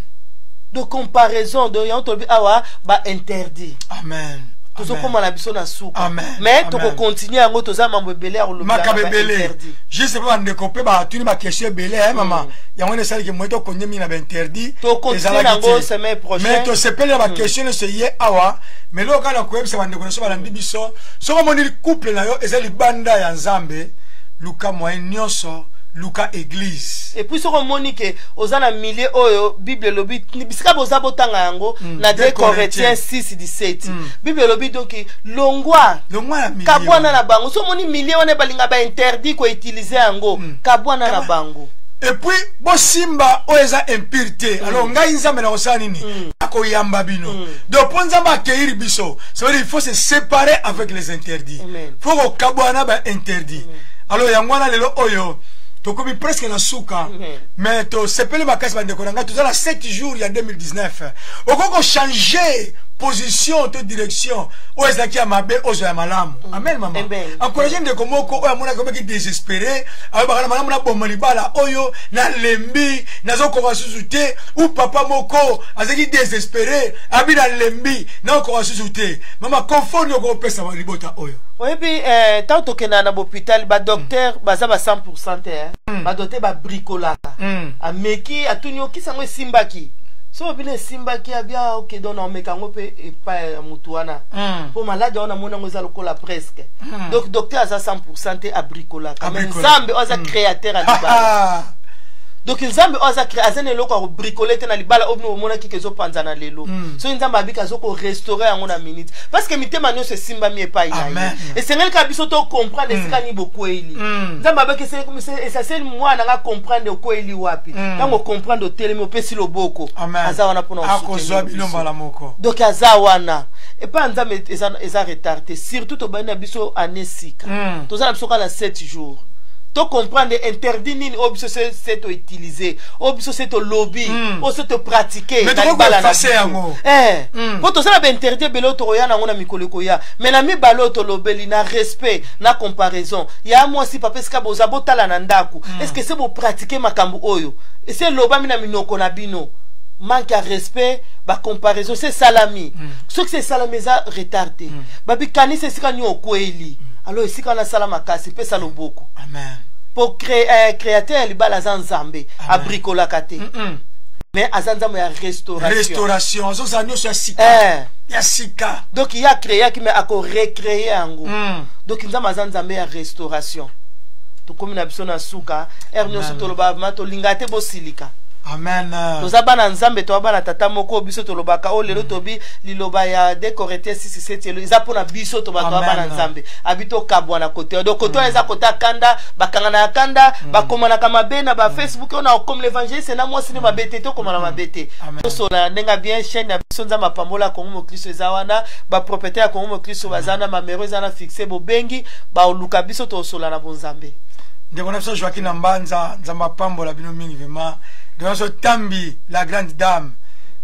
De comparaison, de yango tolobi awa bainterdit. Amen. Tozokóma na biso na suka, mais tokocontinue yango. Toza mambo ebele ya kolobela. Makambo ebele, juste mpe bandeko mpe batuni baquestion ebele. Mama, yango wana esaliki moye tokonde mingi na bainterdit. Tocontinue yango semaine prochaine. Mais tosepeli na baquestion nyonso ye awa. Mais loko kaka na koyebisa bandeko nyonso balandi biso, soki omoni couple na yo eza libanda ya Nzambe, luka moyen nyonso, luka église. Et puis soki omoni ke oza na milieu oyo Bible elobi, bisika boza, botanga yango na 2 Corinthiens 6 17. Bible elobi donc longwa. Longwa na milieu. Kabwana na bango. So omoni milieu wana balinga bainterdit koutiliser yango, kabwana na bango. Et puis bosimba oyo eza impur te. Alors ngai Nzambe nakosala nini? Akoyamba bino. Donc mpo Nzambe accueillir biso, ça veut dire il faut se séparer avec les interdits. Amen. Faut kokabwana na bainterdit. Alors yango wana lelo oyo tokomi presque na suka. Mais tosepeli makasi, bandeko na ngai. Toza na 7 jours ya 2019. Okoki kochange position to direction oyo ezalaki ya mabe, ozwa ya malamu. Amen, mama. Amen. Encourage ndeko moko oyo amonaki omeki désespéré, ayobaka na malamu naboma libala oyo, nalembi, nazokoka susu te. Ou papa moko azalaki désespéré, abi nalembi, nakokoka susu te. Mama, confort nini okopesa libota oyo? Oyebi, ntango tokendaka na bohôpital, badocteur baza ba 100 te, eh. Badocteur babricolaka. Ameki, atuni okisi yango esimbaki. So obino esimbaki, abia ok, donc naomeka yango mpe epai ya motu wana mpo maladi wana namoni yango eza lokola presque. Donc docteur aza 100 te, abricolaka. Mais Abricolaka. Nzambe oyo aza créateur ya libala, donc Nzambe oyo aza aza na eloko ya kobricoler te na libala oyo bino bomonaki ke ezopanzana lelo. Soki Nzambe abiki, azokorestaurer yango na minute, parce que mitema nyonso esimbami epai na ye. Amen. Esengeli kaka biso tocomprendre esika nini bokweli. Nzambe abaki esaseli mwana nga comprendre okweli wapi. Ntango ocomprendre, otelemi, opesi loboko. Amen. Aza wana mpona akozwa kosoutenir bino biso. Mbala moko. Donc aza wana epai ya Nzambe. Eza retard te, surtout tobandi na biso année sika. Toza na biso kaka na 7 jours. Tocomprendre interdit nini oyo biso se toutiliser, oyo biso se tolobi, oyo se topratike Mais na tokoki libala na koeffacer biso. yango. Mpo toza na bainterdit ebele oyo tokoya nango na mikolo ekoya. Mais na mibale oyo tolobeli, na respect na comparaison ya mwasi, papa, esika boza, botala na ndako, est ce que se bopratike makambo oyo ese elobami na minoko na bino? Manque ya respect, bacomparaison se esalami. Soki se esalami, eza retard te. Babikanisa esika nini okweli. Alors esika wana, asala makasi, pesa loboko. Amen. Mpo créateur ya libala aza Nzambe. Amen. Abricolaka te, mais aza Nzambe ya restauration. Restauration, azozala nyonso ya sika. Ya sika. Donc ye acréaki, mais akorecréer yango. Donc Nzambe aza Nzambe ya restauration. Tokomi na biso na suka. Heure nyonso toloba ma tolinga te bosilika. Amen. Toza bana Nzambe, toza bana tata moko. Biso tolobaka oyo lelo tobi liloba ya 2 Corinthiens 6 7 elo eza mpona biso to bato ya Amen. bana Nzambe. Abi tokabwana kote. Donc kote wana eza kote ya kanda, bakangana ya kanda, bakomanaka mabe na bafacebook oyo na okomi l'évangéliste na mwasi nde mabe te. Tokomana mabe te. Amen. Tosola na ndenge ya bien. Chaîne ya biso, Nzambe apambola Kongo Mokristo, eza wana. Bapropriétaire ya Kongo Mokristo baza wana, mamero eza na fixe. Bobengi, baoluka biso, tosola na bonzambe. Ndeko na biso Joaquin na Mbanza, Nzambe apambola bino mingi vraiment. Ndeko na biso Tambi, la grande dame,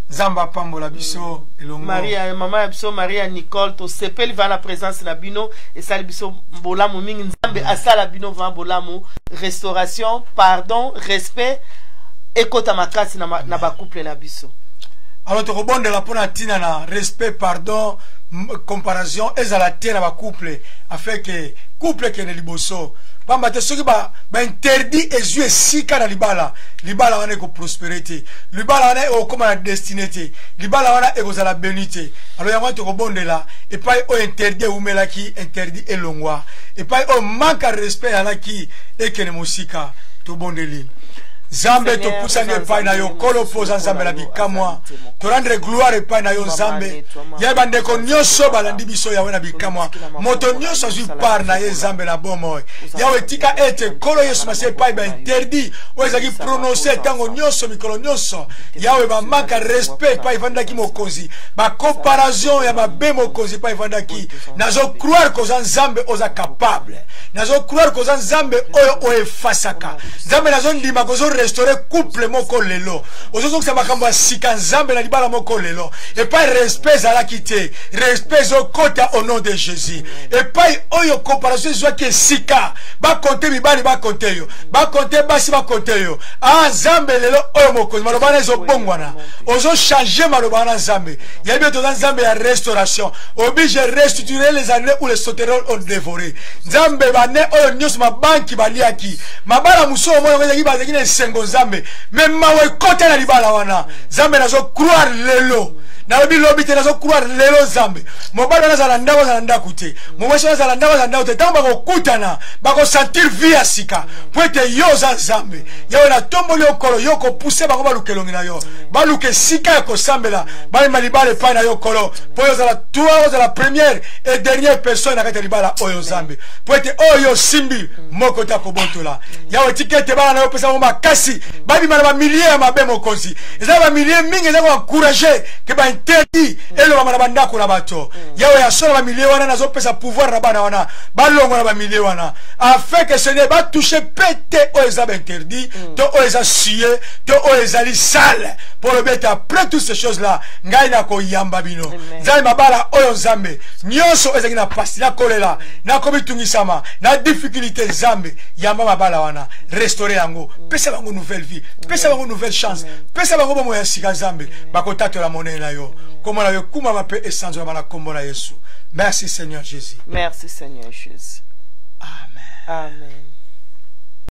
Nzambe apambola biso elongo. Maria, mama ya biso Maria Nicole, tosepeli va na présence na bino. Esali biso bolamu mingi. Nzambe asala bino va bolamu. Restauration, pardon, respect ekota makasi na bacouple na biso. Alors tokobondela mpona ntina na respect, pardon, comparaison ezala te na bacouple, afin ke couple ekende liboso. Pamba te soki bainterdit ezwi esika na libala, libala wana ekoprospérer te, libala wana ekokóma na destinée te, libala wana ekozala béni te. Alors yango wana tokobondela epai oyo interdit ewumelaki, interdit elongwa. Epai oyo manque ya respect ezalaki, ekende mosika. Tobondeli. Nzambe, topusani epai na yo, Nkolo, mpo oza Nzambe na bikamwa. Torendre gloire epai na yo, Nzambe. Ya bandeko nyonso balandi biso, Yawe na bikamwa, moto nyonso azwi part na ye, Nzambe na bomoi. Yawe, tika ete Nkolo Yesu Masiya, epai bainterdit oyo ezalaki prononcé ntango nyonso, mikolo nyonso, Yawe, bamanque ya respect epai evandaki, mokonzi, bacomparaison ya mabe, mokonzi, epai evandaki, nazocroire koza Nzambe oza capable. Nazocroire koza Nzambe oyo oefasaka. Nzambe, nazondima kozo Ozorestaure couple moko lelo, ozozongisa makambo ya sika, Nzambe, na libala moko lelo. Epai respect ezalaki te, respect ezokota au nom de Jésus. Epai oyo comparaison ezwaki esika, bakonte mibali, bakonte yo, bakonte basi, bakonte yo, ah Nzambe, lelo oyo mokonzi, maloba wana ezobongwana, ozochange maloba wana. Nzambe, yebi ete oza Nzambe ya restauration. Obi: "Je restituerai les années où les sauterelles ont dévoré." Nzambe, bane oyo nyonso mabanki baliaki mabala mosusu, omona yango ezalaki, bazalaki na esengo, Nzambe, mais mawa ekota na libala wana. Nzambe, nazocroire lelo, nalobi lobi te, nazocroire lelo, Nzambe, mobali wana azala na ndako, azala na ndako te, mobasi wana azala na ndako, azala na ndako te, ntango bakokutana bakosentir vie ya sika, po ete yo oza Nzambe. Yawe, natomboli yo Nkolo, yo kopuse bango baluka elongi na yo, baluka esika ya kosambela, bayemba libala epai na yo Nkolo, mpo oyo ozala toi, ozala première et dernière personne na kati ya libala oyo, Nzambe, po ete oyo osimbi, moko te akobotola. Yawe, tika ete bana na yo opesa bango makasi babima na bamilieu ya mabe. Mokonzi, eza na bamilieu mingi eza koencourage ke bainterdit elobama na bandako na bato. Yawe, ya solo, bamilieu wana, nazopesa pouvoir na bana wana balongwa na bamilieu wana, afin que, Seigneur, batouche pe te oyo eza bainterdit to oyo eza souillé to oyo ezali sale, mpo lobi ete après toutes ces choses là ngai nakoyamba bino. Nzambe, mabala oyo, Nzambe, nyonso oyo ezalaki na pasi, na kolela, na komitungisama, na difficulté, Nzambe, yamba mabala wana, restaure yango, pesa bango nouvelle vie, pesa bango nouvelle chance, pesa bango bomoi ya sika. Nzambe, bakotatola monene na yo, kombo na yo ekumama mpe esanzolama na kombo na Yesu. Merci Seigneur Jésus. Merci Seigneur Jésus. Amen. Amen.